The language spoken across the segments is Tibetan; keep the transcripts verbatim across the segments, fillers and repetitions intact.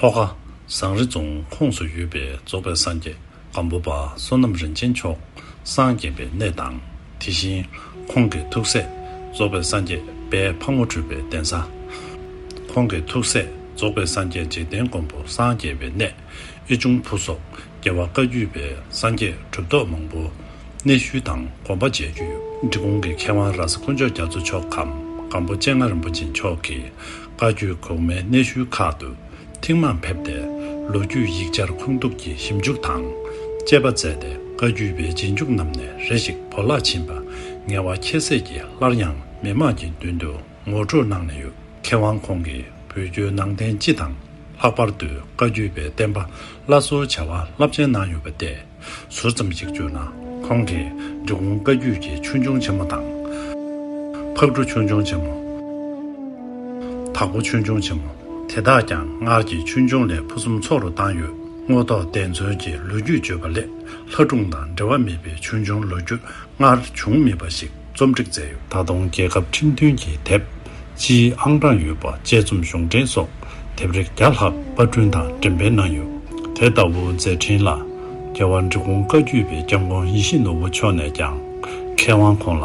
ལྷོ་ཁ་ཟངས་རི་རྫོང་ཁོངས་སུ་ཡོད་པའི་རྫོགས་པའི་སངས་རྒྱས་སྒམ་པོ་པ་བསོད་ནམས་རིན་ཆེན་མཆོག་སངས་རྒྱས་པའི་གནས་དང་། དེ་བཞིན་ཁོང་གི་ཐུགས་སྲས་རྫོགས་པའི་སངས་རྒྱས་དཔལ་ཕག་མོ་གྲུ་པའི་གདན་ས། ཁོང་གི་ཐུགས་སྲས་རྫོགས་པའི་སངས་རྒྱས་འཇིག་རྟེན་མགོན་པོ་སངས་རྒྱས་པའི་གནས། ཨེ་ཆུང་ཕུ་སོགས་རྒྱལ་བ་བཀའ་བརྒྱུད་པའི་སངས་རྒྱས་གྲུབ་ཐོབ་མང་པོ་གནས་ཤུལ་དང་དགོངས་པ་མཇལ་རྒྱུ་ཡོད། འབྲི་གུང་གི་མཁས་དབང་ར་ས་དཀོན་མཆོག་རྒྱ་མཚོ་མཆོག་གམ་སྒམ་པོ་སྤྱན་སྔ་རིན་པོ་ཆེ་མཆོག་གིས་བཀའ་བརྒྱུད་གོང་མའི་གནས་ཤུལ་ཁག་ཏུ་ཐེངས་མང་ཕེབས་ཏེ། ལོ་རྒྱུས་ཡིག་ཆར་ཁུངས་གཏུགས་ཀྱིས་ཞིབ་འཇུག་དང་དཔྱད་པ་མཛད་དེ། བཀའ་བརྒྱུད་པའི་རྗེས་འཇུག་རྣམས་ནས་རེ་ཞིག་བོར་བརླག་ཕྱིན་པ་ངལ་བ་ཁྱད་བསད་ཀྱིས་སླར་ཡང་མི་དམངས་ཀྱི་མདུན་དུ་ངོ་སྤྲོད་གནང་ནས་ཡོད། མཁས་དབང་ཁོང་གིས་བོད་བརྒྱུད་ནང་བསྟན་སྤྱི་དང་། ལྷག་པར་དུ་བཀའ་བརྒྱུད་པའི་བསྟན་པ་སླར་གསོའི་བྱ་བ་རླབས་ཆེན་གནང་ཡོད་པ་སྟེ། ཟུར་ཙམ་ཞིག་བརྗོད་ན། ཁོང་གིས་འབྲི་གུང་བཀའ་བརྒྱུད་ཀྱི་ཆོས་འབྱུང་ཆེན་མོ་དང་། ཕག་གྲུ་ཆོས་འབྱུང་ཆེན་མོ། དྭགས་པོ་ཆོས་འབྱུང་ཆེན་མོ། དེ་དག་ཀྱང་སྔར་གྱི་ཆོས་འབྱུང་ལས་ཕུན་སུམ་ཚོགས་རུ་བཏང་ཡོད། རྔོག་ཐོག་གདན་མཛོད་ཀྱི་ལོ་རྒྱུས་བརྗོད་པ་ལས་ལྷ་སྒྲུང་དང་འབྲེལ་བ་མེད་པའི་ཆོས་འབྱུང་ལོ་རྒྱུས་སྔར་བྱུང་མེད་པ་ཞིག་རྩོམ་སྒྲིག་མཛད་ཡོད། ད་དུང་རྒྱལ་ཁབ་ཁྲིམས་མཐུན་གྱི་དེབ་སྤྱིའི་ཨང་གྲངས་ཡོད་པ་དཔྱད་རྩོམ་གཞུང་འབྲེལ་སོགས་དེབ་རིགས་བརྒྱ་ལྷག་པར་སྐྲུན་དང་འགྲེམས་སྤེལ་གནང་ཡོད། དེ་ལྟ་བུའི་མཛད་འཕྲིན་ལ་རྒྱལ་བ་འབྲི་གུང་བཀའ་བརྒྱུད་པའི་སྐྱབས་མགོན་ཡིད་བཞིན་ནོར་བུ་མཆོག་ནས་ཀྱང་མཁས་དབང་ཁོང་ལ་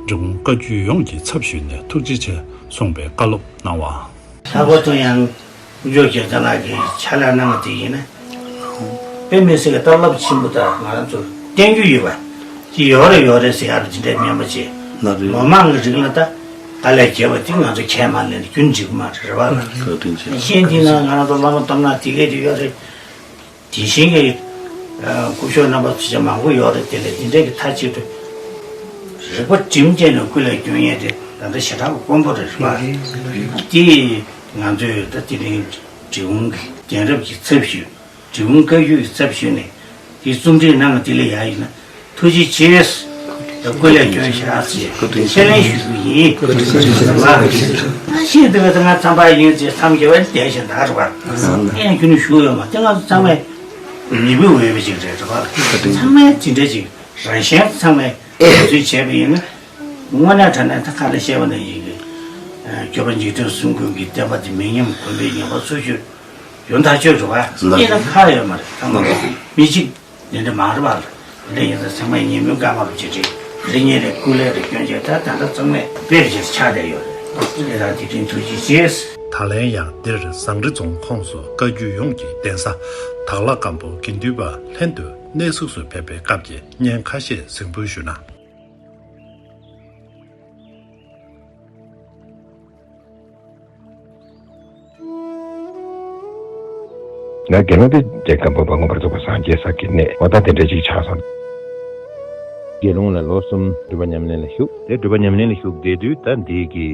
འབྲི་གུང་བཀའ་བརྒྱུད་ཡོངས་ཀྱི་ཚབ་ཞུས་ནས་ཐུགས་རྗེ་ཆེ་གསུངས་པའི་བཀའ་སློབ་གནང་བ། ལྷག་པར་དུ་ཡང་དཀོན་མཆོག་རྒྱལ་མཚན་ལགས་ཀྱིས་ཕྱག་ལས་གནང་བ་དེ་ཡིན་ན། དཔེ་མི་སྲིད་ཀྱི་སྟབས་རླབས་ཆེན་པོ་དང་ང་རང་ཚོར་བསྟན་རྒྱུ་ཡོད་པ་ཅིག་ཡོད་རེད་ཡོད་རེད་ཟེར་ཡག་ལ་ཇི་འདྲའི་སྨན་པ་བྱེད། ལོ་མང་གི་རིང་ལ་ད་དཀའ་ལས་བརྒྱབ་པ་དེ་ང་ཚོ་ཁས་མ་ལེན་ན་རྒྱུན་འགྲིག་གི་མ་རེད། རེད་པ། བཀའ་དྲིན་ཆེ། གཞན་དེ་ན་ང་རང་ཚོ་བླ་མ་སྟོབས་ན་དེ་གས་དེ་ཡོད་རེད། དེ་བཞིན་གྱི་སྐུ་ཞབས་རྣམ་པ་ཚོ་ཅིག་མང་པོ་ཡོད་རེད། དེ་ལས་དེ་འདྲའི་གི་མཐའ་གཅིག་ཏུ་རིག་པ་དྲིམ་ཅན་ལ་སྐུ་ལས་སྐྱོན་ཡས་དེ་ད་ལྟ་ཞེ་དྲག་དཀོན་པོ་རེད། རེད་པ། དེ་ང་ཚོས་ད་དེ་རིང་འབྲི་གུང་གི་གདན་རབས་ཀྱི་ཚབ་ཞུས། འབྲི་གུང་བཀའ་བརྒྱུད་ཀྱི་ཚབ་ཞུས་ནས་དེ་རྩོམ་སྒྲིག་གནང་བ་དེ་ལ་ཡག་ཡིན་ན་ཐུགས་རྗེ་ཆེ། སྐུ་ལས་སྐྱོན་བཞག་ཅེས་ཁས་ལེན་ཞུ་གི་ཡིན། ང་ཤེས་འདུག་པས་ང་ཚང་པ་ཡིན་ཅེས་མཚམས་བརྒྱབ་པ་བསྡད་བཞིན་ད་རེད་པ། ཨེ་ཁྱོད་ནི་ཞུ་ཡོད་མ་རེད། ང་ཚོ་ཚང་མས་ནུས་པ་ཡོད་པ་ཅིག་རེད། རེད་པ། ཚང་མས་དེ་འདྲ་ཅིག་རང་གཞན་ཚང་མས་འབད་བརྩོན་བྱས་པ་ཡིན་ན། དངོས་གནས་དྲང་གནས་ད་ག་ལ་བཤད་པ་ནང་བཞིན་གྱི་སྐྱོབ་པ་འཇིག་རྟེན་གསུམ་མགོན་གྱི་བསྟན་པ་འདི་མི་ཉམས་གོང་འཕེལ་ངེས་པར་སུ་ཞུ་ཡོང་ཐག་ཆོད་འགྲོ་བ་ཡིན་ན་ཁག་ཡོད་མ་རེད། ཚང་མ་མི་གཅིག་འདི་འདྲ་མང་རེད་པ། དེ་འདྲ་ཡིན་ཙང་ཚང་མས་ཉིན་མོའི་སྐར་མ་རུ་ཅིག་རེད། རེ་གཉིས་རེ་སྐུ་ལས་རེ་སྐྱོན་བྱས་ད་ད་ལྟ་ཚང་མས་དཔེར་བཞག་ཆགས་བསྡད་ཡོད་རེད། དེ་དང་དེ་དྲིན་ཐུགས་རྗེ་ཆེ། ད་ལན་ཡང་འདིར་ཟངས་རི་རྫོང་ཁོངས་སུ་བཀའ་བརྒྱུད་ཡོངས་ཀྱི་གདན་ས་དྭགས་ལྷ་སྒམ་པོ་དགེ་འདུན་པ་ལྷན་དུ་གནས་གཟིགས་སུ་ཕེབས་པའི་སྐབས་ཀྱི་བརྙན་ཁ་ཤས་གཟིགས་འབུལ་ཞུ་ན། ང་དགེ་སློང་དེ་རྗེ་སྒམ་པོ་པ་མངོན་པར་རྫོགས་པར་སངས་རྒྱས་ས་གི་གནས་འོ་ད་དེ་འདྲ་ཅིག་ཆགས་སོང་། དགེ་སློང་ལ་ལོ་གསུམ་སྒྲུབ་པ་ཉམས་ལེན་ལ་ཞུགས་ཏེ་སྒྲུབ་པ་ཉམས་ལེན་ལ་ཞུགས་བསྡད་དུས་ད་འདི་གི་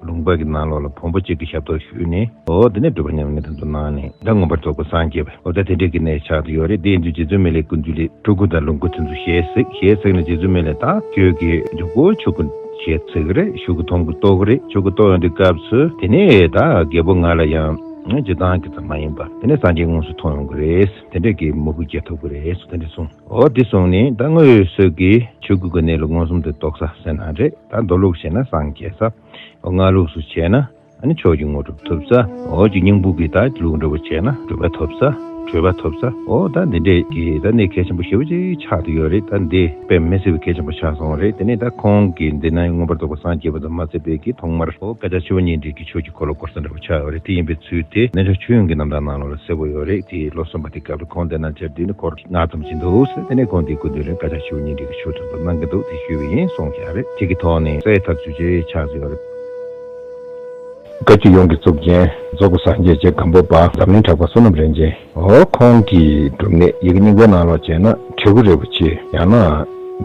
ལུང་པ་གི་ནང་ལོགས་ལ་བོན་པོ་གཅིག་གི་ཞབས་ཏོག་ཞུས་ནས་འོ་དེ་ནས་སྒྲུབ་པ་ཉམས་ལེན་དེ་ཚོ་གནང་ནས་ད་མངོན་པར་རྫོགས་པར་སངས་རྒྱས་པ། འོ་ད་དེ་འདྲའི་གི་གནས་ཆགས་ཏེ་ཡོད་རེད། དེ་ཡིན་དུས་རྗེ་བཙུན་མི་ལའི་སྐུ་མདུན་ལས་སྤྲུལ་སྐུ་དང་ལོངས་སྐུ་དེ་ཚོ་ཞལ་གཟིགས། ཞལ་གཟིགས་ནས་རྗེ་བཙུན་མི་ལས་ད་ཁྱོད་ཀྱི་མཇུག་གུ་ཆོས་སྐུ་ཞལ་གཟིགས་རེད། ཆོས་སྐུ་མཐོང་གི་རྟོགས་ཀྱི་རེད། ཆོས་སྐུ་རྟོགས་ཡོང་དུས་སྐབས་སུ་དེ་ནས་ད་རྒྱལ་པོ་ང་ལ་ཡང་སྤྱིར་བཏང་གི་ཙམ་མ་ཡིན་པ་དེ་ནས་སངས་རྒྱས་དངོས་སུ་མཐོང་ཡོང་གི་རེད། དེ་འདྲ་གི་མོས་གུས་སྐྱེ་ཐུབ་ཀྱི་རེད་དེ་འདྲ་གསུངས། འོ་དེ་གསུངས་ནས་ད་དངོས་སུ་གི་ཆོས་སྐུ་གི་གནས་ལུགས་མངོན་སུམ་དུ་རྟོགས་ས་ཟེར་ན་རེད། ད་མདོ་ལུགས་བྱས་ན་སངས་རྒྱས་ས། འོ་སྔགས་ལུགས་སུ་བྱས་ན། ཨ་ནི་ཆོས་ཀྱི་དངོས་གྲུབ་ཐོབ་ས། འོ་ཅིག་སྙིང་པོ་གི་ད་ལུགས་འདྲ་བོ་བྱས་ན་གྲུབ་པ་ཐོབ་ས། གྲོལ་བ་ཐོབ་ས། འོ་ད་འདི་འདྲས་ཀྱི་ད་གནས་གལ་ཆེན་པོ་ཞེ་པོ་ཅིག་ཆགས་བསྡད་ཡོད་རེད། ད་འདི་དཔེ་མི་སྲིད་པའི་གལ་ཆེན་པོ་ཆགས་སོང་རེད། དེ་ནས་ད་ཁོང་གིས་འདི་ན་མངོན་པར་རྫོགས་པར་སངས་རྒྱས་པ་དང་མ་ཚད་པའི་གི་ཐོག་མར་འོ་བཀའ་རྒྱ་ཆེ་བ་གཉིས་འདྲེས་ཀྱི་ཆོས་ཀྱི་འཁོར་ལོ་བསྐོར་ས་འདྲ་བོ་ཆགས་ཡོད་རེད། དེ་ཡིན་པའི་ཚུལ་དེ་རྣལ་འབྱོར་ཆོས་དབྱིངས་ཀྱི་རྣམ་ཐར་ནང་ལོགས་ལ་གསལ་པོ་ཡོད་རེད། དེ་ལོ་གསུམ་པ་དེ་སྐབས་ལ་ཁོང་འདི་ན་བཅར་དུས་ནི་འཁོར་ལྔ་ཙམ་ཅིག་འདུག་ཟེར། དེ་ནས་ཁོང་འདིའི་སྐུ་མདུན་ལ་བཀའ་རྒྱ་ཆེ་བ་གཉིས་འདྲེས་ཀྱི་ཆོས་ཐོག་ཏུ་གནང་གི་འདུག་དེ་ཞུས་པ་ཡིན་གསུངས་བཞག་རེད། དེ་གི་ཐོག་ནས་གསལ་ཐག་ཆོད་ཅིག་ཆགས་ཡོད་རེད། བཀའ་བརྒྱུད་ཡོངས་ཀྱི་གཙུག་རྒྱན་རྫོགས་པའི་སངས་རྒྱས་རྗེ་སྒམ་པོ་པ་འཛམ་གླིང་གྲགས་པ་བསོད་ནམས་རིན་ཆེན། འོ་ཁོང་གི་སྒྲུབ་གནས་ཡི་གེ་རྙིང་པའི་ནང་ལོགས་བྱས་ན་བྲིས་སྐུ་རིན་པོ་ཆེ། ཡང་ན་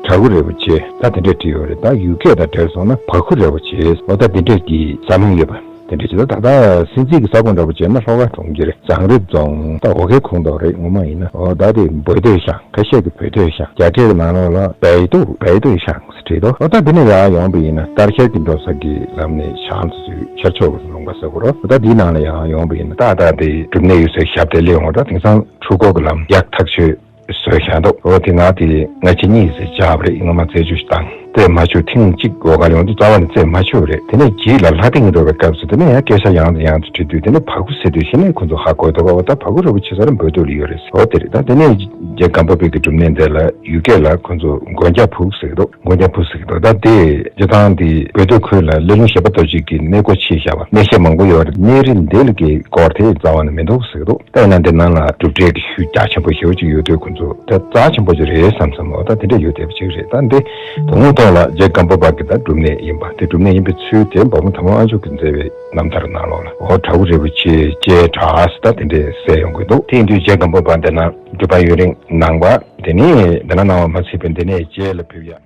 བྲག་སྐུ་རིན་པོ་ཆེ། ད་དེ་འདྲས་བྲིས་ཡོད་རེད། ད་ཡུལ་སྐད་དང་འབྲེལ་སོང་ན་བ་ཁུ་རིན་པོ་ཆེ། འོ་ད་དེ་འདྲས་ཀྱི་ས་མིང་ཡོད་པ་དེ་འདྲས་བྱས། ད་ད་ལྟ་སྲིད་འཛིན་གྱི་ས་ཁོངས་འདྲ་པོ་བྱས་ན་ལྷོ་ཁ་གྲོང་ཁྱེར་ཟངས་རི་རྫོང་ད་འོ་ཁའི་ཁོངས་གཏོགས་རེད། ངོ་མ་ཡིན་ན་འོ་ད་དེ་བོད་སྡོད་ཤང་ཁ་ཤས་ཀྱི་བོད་སྡོད་ཤང་རྒྱ་སྐད་ཀྱི་ནང་ལོགས་ལ་北斗།北斗乡བྲིས་འདུག་འོ་ད་འདི་ནས་ཡར་ཡོང་པ་ཡིན་ན་ཏར་ཤར་གྱི་འགྲོ་ས་གི་ལམ་ནས་བྱང་དུ་ཚུར་ཤར་ཕྱོགས་ཀྱི་ལུང་པ་ཟེར་དགོས་རེད། འོ་ད་འདིའི་ནང་ལ་ཡར་ཡོང་པ་ཡིན་ན་ཏག་ཏག་དེ་སྒྲུབ་གནས་ཡོད་སའི་ཞབས་དེ་སླེབས་འོང་། ད་དེང་སང་འཕྲུལ་འཁོར་གྱི་ལམ་ཡག་ཐག་ཆོད་བཟོས་བཞག་འདུག་འོ་དེ་ང་དེ་སྔ་ཕྱི་གཉིས་ཙམ་བཅར་བ་རེད། ངོ་མ་རྩད་གཅོད་ཞིག་བཏང་། རྩེད་མ་ཆོག་ཐེངས་གཅིག་འོ་ག་ལ་ཡོང་དུས་རྩ་བ་ནས་རྩེད་མ་ཆོག་རེད། དེ་ནས་རྗེས་ལ་ལྷ་སྡིངས་འགྲོ་བའི་སྐབས་སུ་དེ་ནས་ཡང་སྐད་ཆ་ཡང་དང་ཡང་དུ་དྲིས་དུས་དེ་ནས་བ་གུ་ཟེར་དུས་གཞི་ནས་ཁོ་ཚོ་ཧ་གོ་འདུག་ག་འོ་ད་བ་གུ་རིན་པོ་ཆེ་ས་ར་འབོད་དོ་ལ་ཡོད་རེད་ཟེར། འོ་དེ་རེད། ད་དེ་ནས་རྗེ་སྒམ་པོ་པའི་གི་སྒྲུབ་གནས་འདི་ལ་ཡུལ་སྐད་ལ་ཁོ་ཚོ་མགོན་སྐྱབས་ཕུག་ཟེར་གི་འདུག་མགོན་སྐྱབས་ཕུག་ཟེར་གི་འདུག་ད་དེ་སྤྱི་བཏང་དེ་བོད་སྟོད་ཁུལ་ལ་གླེ་ལུང་བཞད་པ་ལྟ་བུ་ཅིག་གི་གནས་སྐོར་ཆེས་བཞག་པ་གནས་བཤད་མང་པོ་ཡོད་རེད། གནས་རི་འདི་ལ་གི་སྐོར་དེ་རྩ་བ་ནས་མི་འདུག་ཟེར་གི་འདུག་ད་ཡིན་ན་འདི་ནང་ལ་སྒྲུབ་གྲྭའི་གི་ཤུལ་རྒྱ་ཆེན་པོ་ཞེ་པོ་ཅིག་ཡོད་དུས་ཁོ་ཚོ་ད་རྩ་ཆེན་པོ་ཅིག་རེད་བསམ་བསམ་འོ་ད་དེ་འདྲ་ཡོད་བསྡད་པ་ཅིག་རེད། ད་འདི་དོན་དངོས་ཐོག་ལ་རྗེ་སྒམ་པོ་པ་གི་ད་སྒྲུབ་གནས་ཡིན་པ་དེ་སྒྲུབ་གནས་ཡིན་པའི་ཚུལ་དེ་འབངས་མོ་དམ་པ་དབང་ཕྱུག་གིས་མཛད་པའི་རྣམ་ཐར་ནང་ལོགས་ལ་འོ་བྲག་ཕུག་རིལ་པོ་ཆེ་ལྕེའི་བྲག་ཟེར་ད་དེ་འདྲས་གསལ་ཡོང་གི་འདུག་དེ་ཡིན་དུས་རྗེ་སྒམ་པོ་པ་འདི་ན་སྒྲུབ་པ་ཡུན་རིང་གནང་བ་དེ་ནས་འདི་ན་གནང་བ་མ་ཚད་པའི་འདི་ནས་ལྕེ་ལ་ཕེབས་ཡ།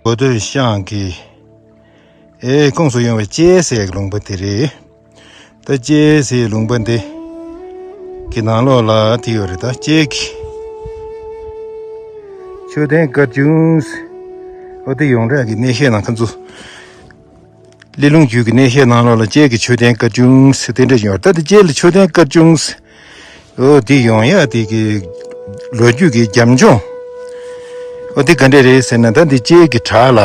གོ་ཐོས་ཤང་གི་ཨེ་ཁོངས་སུ་ཡོང་བའི་ལྕེ་ཟེར་ཡག་ལུང་པ་དེ་རེད། ད་ལྕེ་ཟེར་ལུང་པ་འདི་གི་ནང་ལོགས་ལ་དེ་ཡོད་རེད། ད་ལྕེ་གི་མཆོད་རྟེན་དཀར་ཆུང་ཨོ་དེ་ཡོངས་གྲགས་ཀྱི་གནས་བཤད་ནང་ཁ་ཚུ་གླེ་ལུང་རྒྱུད་ཀྱི་གནས་བཤད་ནང་ལོགས་ལ་ལྕེ་གི་མཆོད་རྟེན་དཀར་ཆུང་ཟེར་དེ་འདྲ་ཡོད་རེད། ད་དེ་ལྕེ་ལ་མཆོད་རྟེན་དཀར་ཆུང་ཟེར། ཨོ་དེ་ཡོང་ཡ་དེ་གི་ལོ་རྒྱུས་ཀྱི་རྒྱབ་ལྗོངས་ཨོ་དེ་ག་འདྲས་རེད་ཟེར་ན་ད་འདི་ལྕེ་གི་བྲག་ལ་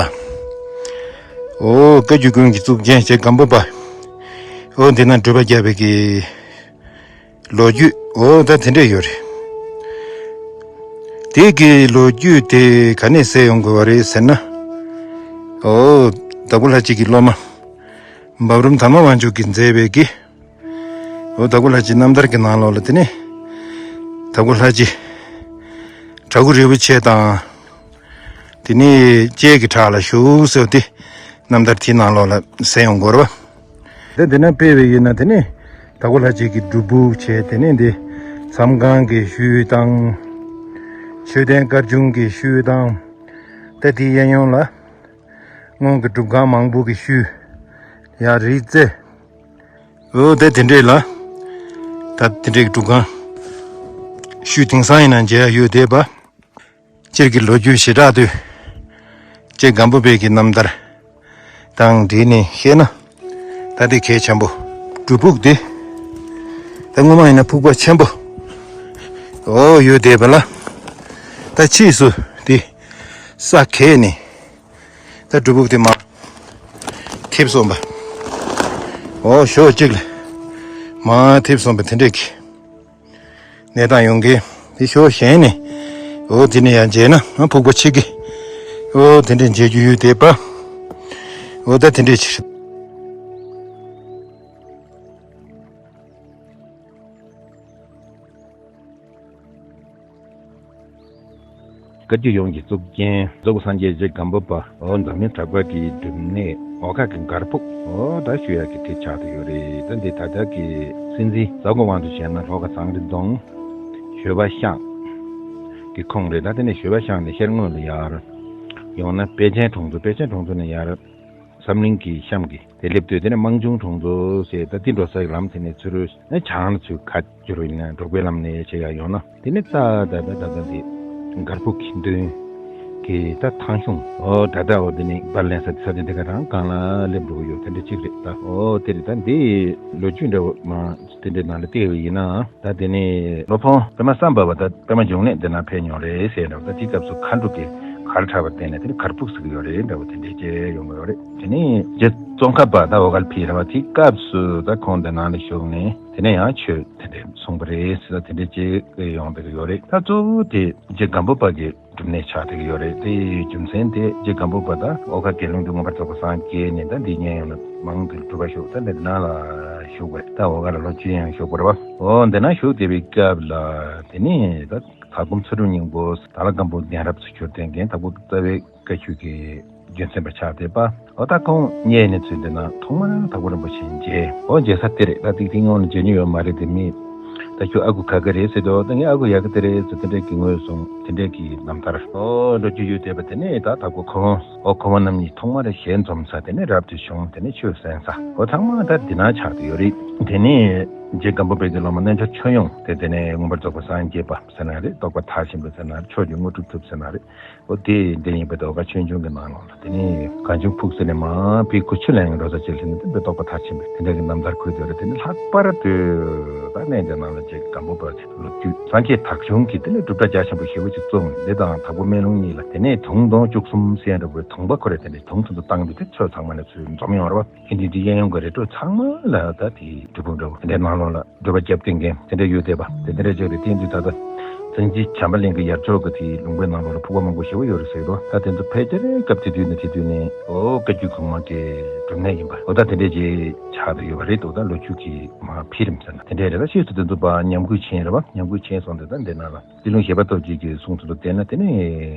ཨོ་བཀའ་བརྒྱུད་ཀུན་གྱི་གཙུག་རྒྱན་ཞེས་སྒམ་པོ་པ་ཨོ་འདི་ན་སྒྲུབ་པ་བརྒྱབ་པའི་གི་ལོ་རྒྱུས་ཨོ་ད་དེ་འདྲས་ཡོད་རེད། དེ་གི་ལོ་རྒྱུས་དེ་ག་ནས་གསལ་ཡོང་དགོས་པ་རེད་ཟེར་ན་ཨོ་དྭགས་པོ་ལྷ་རྗེ་གི་སློབ་མ་འབའ་རུམ་དར་མ་དབང་ཕྱུག་གིས་མཛད་པའི་གི་འོ་དྭགས་པོ་ལྷ་རྗེ་རྣམ་ཐར་གྱི་ནང་ལོགས་ལ་དེ་ནས་དྭགས་པོ་ལྷ་རྗེ་བྲག་ཕུག་རིལ་པོ་ཆེ་དང་དེ་ནས་ལྕེ་གི་བྲག་ལ་བཞུགས་ཟེར་བ་དེ་རྣམ་ཐར་དེའི་ནང་ལོགས་ལ་གསལ་ཡོང་གི་ཡོད་རེད་པ། དེ་དེ་ན་དཔེ་བའི་ཡིན་ན་དེ་ནས་དྭགས་པོ་ལྷ་རྗེ་གི་སྒྲུབ་ཕུག་བྱས་དེ་ནས་འདི་མཚམས་ཁང་གི་ཤུལ་དང་མཆོད་རྟེན་དཀར་ཆུང་གི་ཤུལ་དང་ད་དེའི་གཡས་གཡོན་ལ་སྔོན་གྱི་སྒྲུབ་ཁང་མང་པོ་གི་ཤུལ་ཡ་རི་རྩེ། འོ་དེ་དེ་འདྲས་ལ། ད་དེ་འདྲས་སྒྲུབ་ཁང་ཤུལ་དེང་སང་ཡིན་ན་མཇལ་ཡ་ཡོད་བསྡད་པ། སྤྱིར་གྱི་ལོ་རྒྱུས་ཞེ་དྲག་དུས་རྗེ་སྒམ་པོ་པའི་གི་རྣམ་ཐར་དང་འབྲེལ་ནས་བཤད་ན། ད་དེ་གལ་ཆེན་པོ་སྒྲུབ་ཕུག་དེ་ད་སྔོན་མ་ཡིན་ན་ཕུག་པ་ཆེན་པོ་འོ་ཡོད་བསྡད་པ་ལ། ད་ཕྱིས་སུ་དེ་ས་གས་ནས། ད་སྒྲུབ་ཕུག་དེ་མར་ཐེབས་སོང་པ། འོ་ཞོ་གཅིག་ལ་མར་ཐེབས་སོང་པ་དེ་འདྲས་ཀྱི་གནས་སྟངས་ཡོང་གི། དེ་ཞོ་གཞན་ནས་འོ་དེ་ནས་ཡང་མཇལ་ན་ཕུག་པ་ཆེ་གི། འོ་དེ་འདྲས་མཇལ་རྒྱུ་ཡོད་བསྡད་པ། འོ་ད་དེ་འདྲས་ཕྱིར། བཀའ་བརྒྱུད་ཡོངས་ཀྱི་གཙུག་རྒྱན་རྫོགས་པའི་སངས་རྒྱས་རྗེ་སྒམ་པོ་པ་འོ་འཛམ་གླིང་གྲགས་པ་གི་སྒྲུབ་གནས་འོ་ཁ་གི་མགར་ཕུག་འོ་ད་ཞུ་ཡག་གི་དེ་ཆགས་བསྡད་ཡོད་རེད། ད་འདི་ད་ལྟ་གི་སྲིད་འཛིན་ཛ་གོ་དབང་དུ་བྱས་ན་ལྷོ་ཁ་ཟངས་རི་རྫོང་ཞོལ་པ་ཤང་གི་ཁོངས་རེད། ད་དེ་ནས་ཞོལ་པ་ཤང་ནས་ཤར་ངོས་ལ་ཡར་ཡོང་ན་དཔལ་ཆེན་གྲོང་ཚོ། དཔལ་ཆེན་གྲོང་ཚོ་ནས་ཡར་བསམ་གླིང་གི་གཤམ་གྱི་དེ་སླེབས་དུས་དེ་ནས་དམངས་ཆུང་གྲོང་ཚོ་ཟེར་ད་འདི་འགྲོ་ས་ལམ་དེ་ནས་ཚུར་ནས་བྱང་ལ་ཚུར་ཁ་བསྒྱུར་བ་ཡིན་ན་འབྲོག་པའི་ལམ་ནས་ཆེ་ཡ་ཡོང་ན་དེ་ནས་ད་ད་ད་ད་ད་འདི་མགར་ཕུག་གི་མདུན་གྱི་ད་ཐང་གཞུང་འོ་ད་ད་འོ་དེ་ནས་པར་ལེན་ས་ས་དེ་འདི་ག་རང་གང་ལ་སླེབས་འགྲོ་གི་ཡོད། དེ་འདྲ་གཅིག་རེད། ད་འོ་དེ་རེད། ད་འདི་ལོ་རྒྱུས་འདྲ་བོ་མ་དེ་འདྲའི་ནང་ལ་བལྟས་པ་ཡིན་ན། ད་དེ་ནས་སློབ་དཔོན་པདྨ་སམ་བྷ་བ་དང་པདྨ་འབྱུང་གནས་འདི་ན་ཕེབས་མྱོང་རེད་ཟེར་འདྲ་བ། ད་དེའི་སྐབས་སུ་མཁའ་འགྲོ་གི་གར་འཁྲབ་པ་བསྟན་ནས་དེ་ནི་མགར་ཕུག་ཟེར་གི་ཡོད་རེད་འདྲ་བ་དེ་འདྲའི་སྐད་ཡོང་གི་ཡོད་རེད། དེ་ནས་རྗེ་ཙོང་ཁ་པ་ད་འོ་ག་ལ་ཕེབས་རེད་བ། དེའི་སྐབས་སུ་ད་ཁོང་འདི་ནང་ལ་བཞུགས་ནས་དེ་ནས་ཡང་ཆོས་དེ་འདྲ་གསུངས་པ་རེད་ཟེར། ད་དེ་འདྲའི་སྐད་ཡོང་བསྡད་ཀྱི་ཡོད་རེད། ད་གཙོ་བོ་དེ་རྗེ་སྒམ་པོ་པ་གི་སྒྲུབ་གནས་ཆགས་བསྡད་ཀྱི་ཡོད་རེད། དེ་ཡི་རྒྱུ་མཚན་དེ་རྗེ་སྒམ་པོ་པ་དང་འོ་ཁ་དགེ་སློང་དུ་མངོན་པར་རྫོགས་པའི་སངས་རྒྱས་ནས་ད་འདི་ཉན་ཡོང་ན་མང་དུ་སྒྲུབ་པ་ཞུགས། ད་འདི་ནང་ལ་བཞུགས་པས། ད་འོ་ཁ་ལ་ལོ་བཅུ་ཡང་བཞུགས་པ་རེད་བ། འོ་འདི་ན་བཞུགས་བསྡད་པའི་སྐབས་ལ་དེ་ནས་ད་དྭགས་པོ་ཚུལ་ཁྲིམས་སྙིང་པོ་དྭགས་ལྷ་སྒམ་པོ་གདན་རབས་སུ་གྱུར་བསྟན་མཁན་དྭགས་པོ་རྩ་བའི་བཀའ་བརྒྱུད་ཀྱི་རྒྱུན་འཛིན་པ་ཆགས་བསྡད་པ། འོ་ད་ཁོང་བརྙེས་ནས་ཚུར་འདི་ན་ཐོག་མར་དྭགས་པོ་རིན་པོ་ཆེ་མཇལ། འོ་མཇལ་ས་དེ་རེད། ད་ཏིག་ཏིག་སྔོན་ལ་མཇལ་མྱོང་ཡོད་མ་རེད། དེ་མིན་ད་ཁྱོད་ཨ་ཁུ་ག་ག་རེད་ཟེར་དུས་ད་ངའི་ཨ་ཁུ་ཡ་གི་དེ་རེད་ཟེར། དེ་འདྲས་ཀྱི་ངོས་བཟུང་དེ་འདྲས་ཀྱི་རྣམ་ཐར་འོ་འགྲོ་རྒྱུ་ཡོད་བསྡད་པ། དེ་ནས་ད་དྭགས་པོ་ཁོང་འོ་ཁོ་བ་རྣམ་གཉིས་ཐོག་མར་ཞལ་འཛོམས་ས་དེ་ནས་རབ་ཏུ་བྱུང་། དེ་ནས་ཆོས་གསན་ས་འོ་ཚང་མ་ད་འདི་ན་ཆགས་བསྡད་ཡོད་རེད། དེ་ནས། རྗེ་སྒམ་པོ་པའི་གི་སློབ་མ་རྣལ་འབྱོར་ཆོས་དབྱིངས་དེ་དེ་ནས་མངོན་པར་རྫོགས་པར་སངས་རྒྱས་པ་ཟེར་ན་རེད། རྟོགས་པ་མཐར་ཕྱིན་པ་ཟེར་ན་རེད། ཆོས་ཀྱི་དངོས་གྲུབ་ཐོབ་ཟེར་ན་རེད། འོ་དེ་འདི་ཡིན་པ་དེ་འོ་ག་ཆོས་འབྱུང་གི་ནང་ལོགས་ལ་དེ་ནས་གངས་ལྗོངས་ཕུགས་ཟེར་ནས་མ་ཕི་གུ་ཆུ་ལེན་འགྲོ་ས་ཅིག་ལ་ནི་དེ་འདྲ་རྟོགས་པ་མཐར་ཕྱིན་པའི་དེ་འདྲ་གི་རྣམ་ཐར་ཁུལ་དེ་རེད། དེ་ནི་ལྷག་པར་དུ་ད་གནས་འདི་ནང་ལ་རྗེ་སྒམ་པོ་པ་ལོ་རྒྱུས་སངས་རྒྱས་དག་བྱུང་གི་དེ་ནས་སྒྲུབ་གྲྭ་རྒྱ་ཆེན་པོ་ཞེ་པོ་ཅིག་བཙུགས། འདི་དང་དྭགས་པོ་སྨན་ལུང་གཉིས་ལ་དེ་ནས་དུང་སྡོང་བཅུ་གསུམ་ཟེར་འདྲ་བོའི་དུང་པ་ཁོ་རེ་དེ་འདྲའི་དུང་དེ་ཚོ་བཏང་དུས་དེ་ཚོ་ཚང་མ་ནས་ཚུར་འཛོམས་ཡོང་རེད་བ། ཧིན་དི་འདི་གཡས་གཡོན་གྱི་རི་ཁྲོད་ཚང་མ་ལ་ད་དེའི་སྒྲུབ་ཕུག་འདྲ་བོ་དེ་འདྲའི་ནང་ལོགས་ལ་སྒྲུབ་པ་རྒྱབ་སྟེ་མཁན་དེ་འདྲ་ཡོད་བསྡད་པ་དེ་འདྲ་ཅིག་རེད། དེ་ཡིན་དུས་ད་ལྟ་བཙན་གྱི་བྱམས་པ་གླིང་གི་ཡར་ཕྱོགས་ཀྱི་དེའི་ལུང་པའི་ནང་ལོགས་ལ་ཕུག་པ་མང་པོ་ཞེ་པོ་ཡོད་རེད་ཟེར་གི་འདུག་ད་དེ་ཚོ་ཕལ་ཆེར་སྐབས་དེ་དུས་ནས་དེ་དུས་ནས་ཨོ་བཀའ་བརྒྱུད་གོང་མ་གི་སྒྲུབ་གནས་ཡིན་པ་འོ་ད་དེ་འདྲ་ཅིག་ཆགས་བསྡད་ཡོད་པ་རེད་འདུག་ད་ལོ་རྒྱུས་ཀྱི་མ་འཕེལ་རིམ་ཟེར་ན་དེ་འདྲ་རེད། ད་ཕྱིས་སུ་དེ་ཚོ་ཕར་ཉམས་རྒུད་ཕྱིན་རེད་བ། ཉམས་རྒུད་ཕྱིན་སོང་དེ་ད་འདི་ནང་ལ། སྲིད་ལུང་ཞེས་པ་སྟོབས་ཅིག་གི་གསུང་ཚུལ་དུ་བལྟས་ན་དེ་ནི་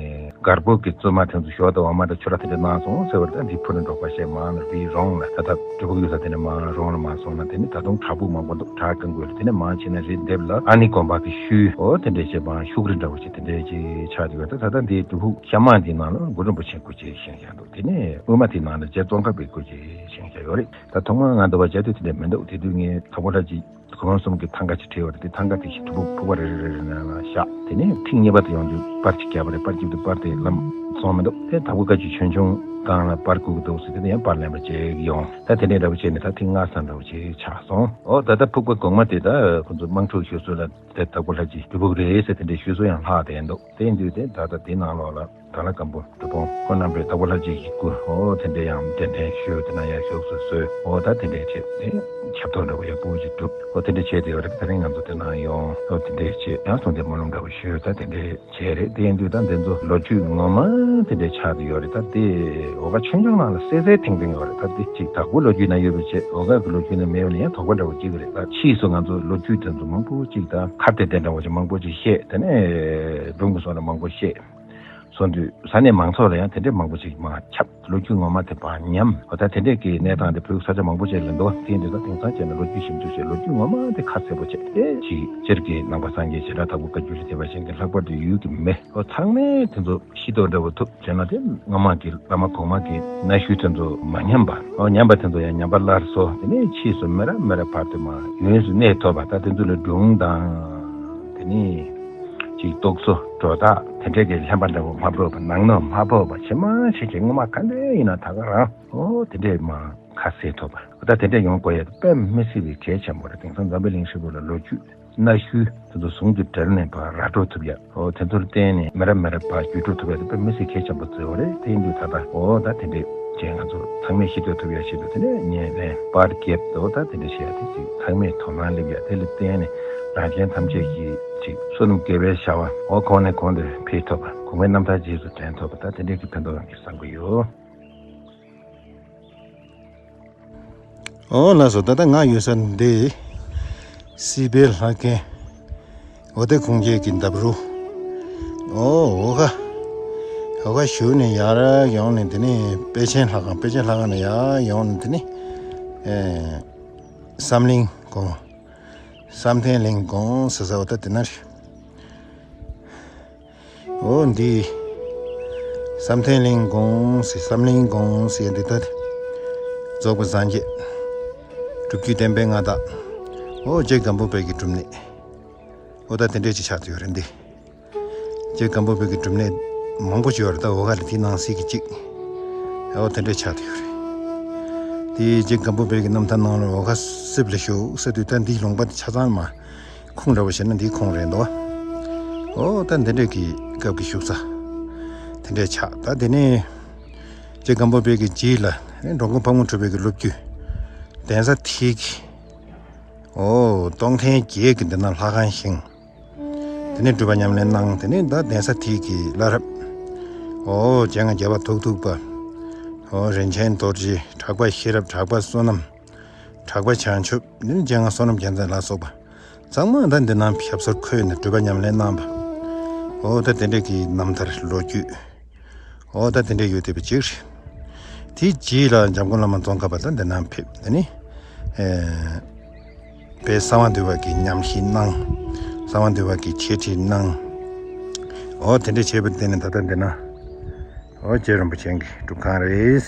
གར་པོ་གི་བཙུན་མ་དེ་ཚོ་ཞོ་དང་འོ་མ་དང་ཆུ་ར་དེ་འདྲ་གནང་སོང་ཟེར་བར་ད་འདི་ཕུ་ནས་འགྲོ་པ་ཞེས་མང་ལ་འདིའི་རོང་ལ་ད་ལྟ་སྒྲུབ་ཕུག་ཡོད་ས་དེ་ནས་མང་རོང་ལ་མ་སོང་ན་དེ་ནི་ད་དུང་བྲག་ཕུག་མང་པོ་འདུག་བྲག་ཀན་ཀོས་ལ་དེ་ནས་མང་ཕྱིན་ན་རི་ལྡེབས་ལ་ཨ་ནི་དགོན་པ་གི་ཤུལ་འོ་དེ་འདྲས་བྱས་མང་ཤུག་རི་འདྲ་བོ་ཞིག་དེ་འདྲས་ཅིག་ཆགས་ཀྱི་ཡོད། ད་ད་ལྟ་འདིའི་སྒྲུབ་ཕུག་གཤམ་མ་འདིའི་ནང་ལ་གུ་རུ་རིན་པོ་ཆེ་སྐུ་ཅིག་བཞེངས་བཞག་འདུག་དེ་ནས་དབུས་མ་དེའི་ནང་ལ་རྗེ་ཙོང་ཁ་པའི་སྐུ་ཅིག་བཞེངས་བཞག་ཡོད་རེད། ད་ཐོག་མར་ང་འདུག་པ་བྱས་དུས་དེ་འདྲས་མི་འདུག་དེ་དུས་ངས་དྭགས་པོ་ལྷ་རྗེ་གོ་འཕང་གསུམ་གྱི་ཐང་ག་ཅིག་བྲིས་པ་རེད། དེ་ཐང་ག་དེ་བཞིན་སྒྲུབ་ཕུག་པ་རེ་རེ་རེ་རེ་ནང་ལ་བཞག་དེ་ནས་ཐེངས་གཉིས་པ་དེ་ཡོང་དུས་པར་ཅིག་བརྒྱབ་པ་རེད། པར་བརྒྱབ་དུས་པར་དེ་ལམ་སོང་མི་འདུག་དེ་དྭགས་པོ་བཀའ་བརྒྱུད་ཆོས་འབྱུང་སྒང་ལ་པར་བསྐུར་གི་འདུག་ཟེར་དེ་ནས་ཡང་པར་ལེན་པ་བྱེད་ཀྱི་ཡོང་། ད་དེ་འདྲའི་འདྲ་པོ་བྱས་ནས་ད་ཐེངས་ལྔ་ཙམ་འདྲ་པོ་ཅིག་ཆགས་སོང་། འོ་ད་ལྟ་ཕུག་པ་གོང་མ་དེ་ད་ཁོ་ཚོ་དམངས་ཁྲོད་ཞུ་སྲོལ་ལ་དེ་དྭགས་པོ་ལྷ་རྗེའི་སྒྲུབ་ཕུག་རེད་ཟེར་དེ་འདྲའི་ཞུ་སྲོལ་ཡང་ལྷག་བསྡད་འདུག་དེ་ཡིན་དུས་དེ་ད་ལྟ་དེ་ནང་ལོགས་ལ། དྭགས་ལྷ་སྒམ་པོ་སྒྲུབ་དཔོན་ཁོང་རྣམ་པས་དྭགས་པོ་ལྷ་རྗེ་ཡི་སྐུ་འོ་དེ་འདྲས་ཡང་གདན་འདྲེན་ཞུས། དེ་ན་ཡང་ཞུགས་སུ་གསོལ། འོ་ད་དེ་འདྲས་བྱས་ཏེ་ཞབས་ཏོག་འདྲ་བོ་ཡག་པོ་ཞིག་བསྒྲུབས། འོ་དེ་འདྲས་བྱས་ཏེ་ཡོད་རེད། དེ་རིང་ང་ཚོ་དེ་ན་ཡོང་། འོ་དེ་འདྲས་བྱས་ཡང་གསུང་དེ་སྨོན་ལམ་འདྲ་བོ་ཞུས། ད་དེ་འདྲས་བྱས་རེད། དེ་ཡིན་དུས་ད་འདི་ཚོ་ལོ་རྒྱུས་ངོ་མ་དེ་འདྲས་ཆགས་ཏེ་ཡོད་རེད། ད་དེ་འོ་ག་ཆོས་འབྱུང་ནང་ལ་གསལ་གསལ་ཐིང་ཐིང་ཡོད་རེད། ད་དེ་གཅིག་དྭགས་པོ་ལོ་རྒྱུས་ན་ཡོད་པ་བྱས་འོ་ག་གི་ལོ་རྒྱུས་ན་མེད་པ་ནི་ཡང་དོགས་པ་འདྲ་བོ་གཅིག་རེད། ད་ཕྱིས་སུ་ང་ཚོ་ལོ་རྒྱུས་དེ་ཚོ་མང་པོ་གཅིག་ད་ཁ་གཏད་དེ་འདྲ་བོ་ཅིག་མང་པོ་ཅིག་བཤད། དེ་ནས་སྒྲུང་གི་སོགས་ལ་མང་པོ་བཤད། སོང་དུས་ས་གནས་མང་ཚོགས་ལ་ཡང་དེ་འདྲའི་མང་པོ་ཞིག་མར་ཁྱབ། ལོ་རྒྱུས་ངོ་མ་དེ་ཕར་ཉམས། འོ་ད་དེ་འདྲའི་གི་གནས་སྟངས་དེ་བོད་ས་ཆ་མང་པོ་ཅིག་ལ་འདུག་དེ་འདི་ད་དེང་སང་བྱས་ན་ལོ་རྒྱུས་ཞིབ་འཇུག་བྱས་ལོ་རྒྱུས་ངོ་མ་དེ་ཁ་གསལ་པོ་བྱས་ཏེ་ཅིག་སྤྱིར་གྱི་ནང་པ་སངས་རྒྱས་བྱེ་བྲག་དྭགས་པོ་བཀའ་བརྒྱུད་ལ་བརྟེན་པ་ཅན་གྱི་ལྷག་པར་དུ་ཡུལ་གྱི་མི་འོ་ཚང་མས་དེ་ཚོ་ཤེས་རྟོགས་འདྲ་བོ་ཐུབ་བྱས་ན་དེ་སྔ་མ་གི་བླ་མ་གོང་མ་གི་གནའ་ཤུལ་དེ་ཚོ་མ་ཉམས་པ། འོ་ཉམས་པ་དེ་ཚོ་ཡང་ཉམས་པ་སླར་གསོ། དེ་ནས་ཕྱིས་སུ་མི་རབས་མི་རབས་བར་དུ་མར་ཡུན་རིང་གནས་ཐུབ་པ། ད་དེ་ཚོ་ལ་སྒྲུང་དང་དེ་ནས། ཅིག་རྟོག་བཟོ་སྒྲོ་བཏགས་དེ་འདྲས་ཀྱི་ལྷན་པ་འདྲ་བོ་མ་ཕོག་པ་ནང་ནོག་མ་ཕོག་པ་ཕྱི་མ་ཕྱི་གྱི་སྔོན་མ་ག་འདྲས་ཡིན་ན་ད་ག་རང་འོ་དེ་འདྲས་མ་ཁ་གསལ་ཐུབ་པ་ད་དེ་འདྲས་ཡོང་དགོས་ཡ་དཔེ་མི་སྲིད་པའི་གལ་ཆེན་པོ་རེད། དེང་སང་འཛམ་བུ་གླིང་ཧྲིལ་པོ་ལ་ལོ་རྒྱུས་གནའ་ཤུལ་དེ་ཚོ་ཟུང་དུ་འབྲེལ་ནས་ཕར་ར་སྤྲོད་ཐུབ་ཡ། འོ་དེ་ཚོར་བརྟེན་ནས་མི་རབས་མི་རབས་ཕར་བརྒྱུད་སྤྲོད་ཐུབ་ཡ་དེ་དཔེ་མི་སྲིད་གལ་ཆེན་པོ་བརྩི་བ་རེད། དེ་ཡིན་དུས་ད་ལྟ་འོ་ད་དེ་འདྲས་བྱས་ང་ཚོ་ཚང་མས་ཤེས་རྟོགས་ཐུབ་ཡ་ཆེད་དུ་དེ་ནས་བརྙན་ལེན་པར་རྒྱབ་འོ་ད་དེ་འདྲས་བྱས་ཡ་དེ་ཅིག་ཚང་མས་དོ་སྣང་སླེབས་ཡ། དེ་ལ་བརྟེན་ནས་རང་གཞན་ཐམས་ཅད་ཀྱིས་ཅིག་བསོད་ནམས་དགེ་བའི་བྱ་བ་འོ་གོང་ནས་གོང་དུ་འཕེལ་ཐུབ་པ། གོང་མའི་རྣམ་ཐར་རྗེས་སུ་དྲན་ཐུབ་པ། ད་དེ་འདྲའི་གི་ཕན་ཐོགས་ཡོང་གི་བསམ་གི་ཡོད། འོ་ལགས་སོ། ད་ལྟ་ང་ཡོད་ས་འདི་སྲིད་པའི་ལྷ་ཁང་འོ་དེ་ཁུངས་སྐྱེལ་གྱི་འདབས་རུ། འོ་འོ་ཁ་འོ་ཁ་ཞུ་ནས་ཡར་ཡོང་ནས་དེ་ནས་དཔལ་ཆེན་ལྷ་ཁང་། དཔལ་ཆེན་ལྷ་ཁང་ནས་ཡར་ཡོང་ནས་དེ་ནས་ཨེ་བསམ་གླིང་དགོན། བསམ་གཏན་གླིང་དགོན་ཟེར་ས་འོ་ད་དེ་ན་རེད། འོ་འདི་བསམ་གཏན་གླིང་དགོན་ཟེར། བསམ་གླིང་དགོན་ཟེར་འདི་ད་རྫོགས་པ་སངས་རྒྱས་སྒྲུབ་བརྒྱུད་བསྟན་པའི་མངའ་བདག་འོ་རྗེ་སྒམ་པོ་པའི་གི་སྒྲུབ་གནས་འོ་ད་དེ་འདྲས་ཅིག་ཆགས་ཏེ་ཡོད་རེད། འདི་རྗེ་སྒམ་པོ་པའི་གི་སྒྲུབ་གནས་མང་པོ་ཅིག་ཡོད་རེད། ད་འོ་ག་ལ་དེའི་ནང་གསེས་ཀྱི་གཅིག་འོ་དེ་འདྲས་ཆགས་ཏེ་ཡོད་རེད། དེ་རྗེ་སྒམ་པོ་པའི་གི་རྣམ་ཐར་ནང་ལ་འོ་ག་སྲིབ་ལ་བཞུགས་ཟེར་དུས་ད་འདིའི་ལུང་པ་འདི་ཆ་ཚང་མ་ཁུངས་འདྲ་བོ་བྱས་ན་འདིའི་ཁུངས་རེད་འདུག་འོ་ད་འདི་འདྲས་ཀྱི་སྐབས་ཀྱི་བཞུགས་ས་དེ་འདྲས་ཆགས། ད་དེ་ནས་རྗེ་སྒམ་པོ་པའི་གི་རྗེས་ལ་འགྲོ་མགོན་ཕག་མོ་གྲུ་པའི་གི་སློབ་བརྒྱུད་གདན་ས་དེའི་གི་འོ་སྟོང་ཐུན་བརྒྱད་ཀྱི་འདི་ན་ལྷ་ཁང་བཞེངས། དེ་ནས་སྒྲུབ་པ་ཉམས་ལེན་གནང་། དེ་ནས་ད་གདན་ས་དེའི་གི་བླ་རབས་འོ་སྤྱན་སྔ་རྒྱལ་བ་ཐུགས་ཐུགས་པ་འོ་རིན་ཆེན་རྡོ་རྗེ་གྲགས་པ་ཤེས་རབ་གྲགས་པ་བསོད་ནམས་གྲགས་པ་བྱང་ཆུབ་ནི་སྤྱན་སྔ་བསོད་ནམས་རྒྱལ་མཚན་ལ་སོགས་པ་ཚང་མ་ད་འདི་ནང་ཞབས་སོར་འཁོད་ནས་སྒྲུབ་པ་ཉམས་ལེན་གནང་བ། འོ་ད་དེ་འདྲ་གི་རྣམ་ཐར་ལོ་རྒྱུས་འོ་ད་དེ་འདྲ་ཡོད་བསྡད་པ་ཅིག་རེད། དེའི་རྗེས་ལ་འཇམ་མགོན་བླ་མ་ཙོང་ཁ་པ་ད་འདི་ནང་ཕེབས། དེ་ནི་ཨེ་དཔལ་གསང་བ་འདུས་པ་གི་ཉམས་བཞེས་གནང་། གསང་བ་འདུས་པ་གི་འཆད་ཁྲིད་གནང་། འོ་དེ་འདྲ་བྱས་པ་དེ་ནི་ད་ལྟ་འདི་ན་འོ་རྗེ་རིན་པོ་ཆེ་གི་སྒྲུབ་ཁང་རེད།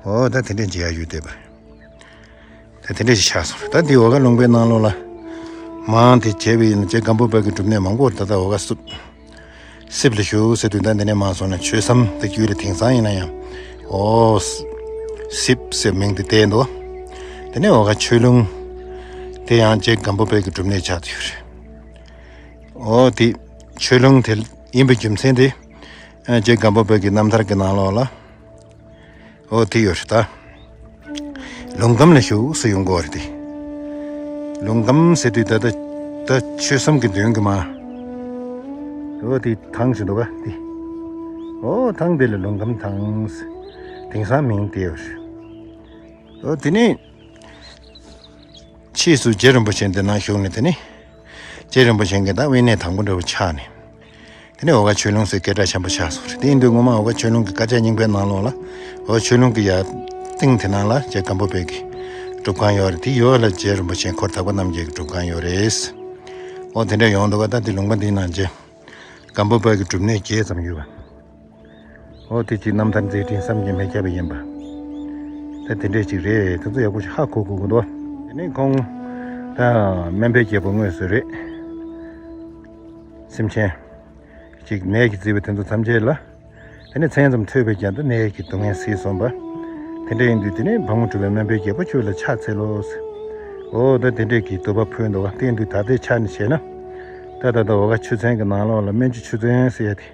འོ་ད་དེ་འདྲ་མཇལ་ཡ་ཡོད་བསྡད་པ་རེད། ད་དེ་འདྲ་ཞིག་ཆགས་སོང་རེད། ད་འདི་འོ་ག་ལུང་པའི་ནང་ལོགས་ལ་མང་དེ་བྱས་པ་ཡིན་ན་རྗེ་སྒམ་པོ་པ་གི་སྒྲུབ་གནས་མང་པོ་རེད། ད་ལྟ་འོ་ག་སུབ་སིབ་ལ་བཞུགས་ཟེར་དུས་ད་འདི་ནས་མར་སོང་ན་ཆོས་ཟམ་དེ་རྒྱུད་ལ་དེང་སང་ཡིན་ན་ཡང་འོ་སིབ་ཟེར་མིང་དེ་བསྟན་འདུག་དེ་ནས་འོ་ག་ཆོས་ལུང་དེ་ཡང་རྗེ་སྒམ་པོ་པའི་གི་སྒྲུབ་གནས་ཆགས་ཡོད་རེད། འོ་དེ་ཆོས་ལུང་དེ་ཡིན་པའི་རྒྱུ་མཚན་དེ་རྗེ་སྒམ་པོ་པའི་གི་རྣམ་ཐར་གི་ནང་ལོགས་ལ། འོ་དེ་ཡོད་རེད་ད། ལུང་སྒམ་ལ་བཞུགས་སུ་ཡོང་གི་ཡོད་རེད་དེ། ལུང་སྒམ་ཟེར་དུས་ད་ལྟ་ད་ཆོས་ཟམ་གྱི་མདུན་གྱི་མ། འོ་དེ་ཐང་ཞིག་འདུག་ག་དེ། འོ་ཐང་དེ་ལ་ལུང་སྒམ་ཐང་ཟེར། དེང་སང་མིང་དེ་ཡོད་རེད། འོ་དེ་ནས་ཕྱིས་སུ་རྗེ་རིན་པོ་ཆེ་འདི་ན་བཞུགས་ནས་དེ་ནས་རྗེ་རིན་པོ་ཆེ་གི་ད་དབེན་གནས་དང་པོ་འདྲ་བོ་ཆགས་ནས། དེ་ནས་འོ་ག་ཆོས་ལུང་ཟེར་སྐད་གྲགས་ཆེན་པོ་ཆགས་སོང་རེད། དེ་ཡིན་དུས་སྔོན་མ་འོ་ག་ཆོས་ལུང་གི་བཀའ་རྒྱ་རྙིང་པའི་ནང་ལོགས་ལ་འོ་ཆོས་ལུང་གི་ཡ་སྟེང་དེ་ནང་ལ་རྗེ་སྒམ་པོ་པའི་གི་སྒྲུབ་ཁང་ཡོད་རེད། དེ་ཡོད་ལ་རྗེ་རིན་པོ་ཆེ་འཁོར་དག་པ་རྣམས་ཀྱི་སྒྲུབ་ཁང་ཡོད་རེད། འོ་དེ་འདྲ་ཡོང་འདུག་ག་ད་དེ་ལུང་པ་འདིའི་ནང་རྗེ་སྒམ་པོ་པའི་གི་སྒྲུབ་གནས་བརྒྱད་ཙམ་ཡོད་པ། འོ་དེ་གཅིག་རྣམ་ཐར་མཛད་འཕྲིན་བསམ་གྱིས་མི་ཁྱབ་པ་ཡིན་པ། ད་དེ་འདྲས་ཅིག་རེད། དེ་ཚོ་ཡག་པོ་ཞིག་ཧ་གོ་དགོས་ཀྱི་འདུག་དེ་ནས་ཁོང་ད་སྨན་པའི་རྒྱལ་པོ་དངོས་སུ་རེད། སེམས་ཅན་ཅིག་ནད་ཀྱིས་གཙེས་པ་དེ་ཚོ་ཐམས་ཅད་ལ། དེ་ནས་མཚན་ཙམ་ཐོས་པས་ཀྱང་ད་ནད་ཀྱི་སྡུག་བསྔལ་སེལ་སོང་བ། དེ་འདྲ་ཡིན་དུས་དེ་ནས་ཕག་མོ་གྲུ་པའི་སྨན་པའི་རྒྱལ་པོ་ཁྱོད་ལ་ཕྱག་འཚལ་ལོ་ཟེར། འོ་ད་དེ་འདྲས་ཀྱི་འདོད་པ་ཕུལ་འདུག་བ། དེ་ཡིན་དུས་ད་ལྟའི་ཆ་ནས་བྱས་ན། ད་ད་ལྟ་འོ་ག་ཆུ་ཚན་གྱི་ནང་ལོགས་ལ་སྨན་ཆུ་ཆུ་ཚན་ཟེར་ཡ་དེ་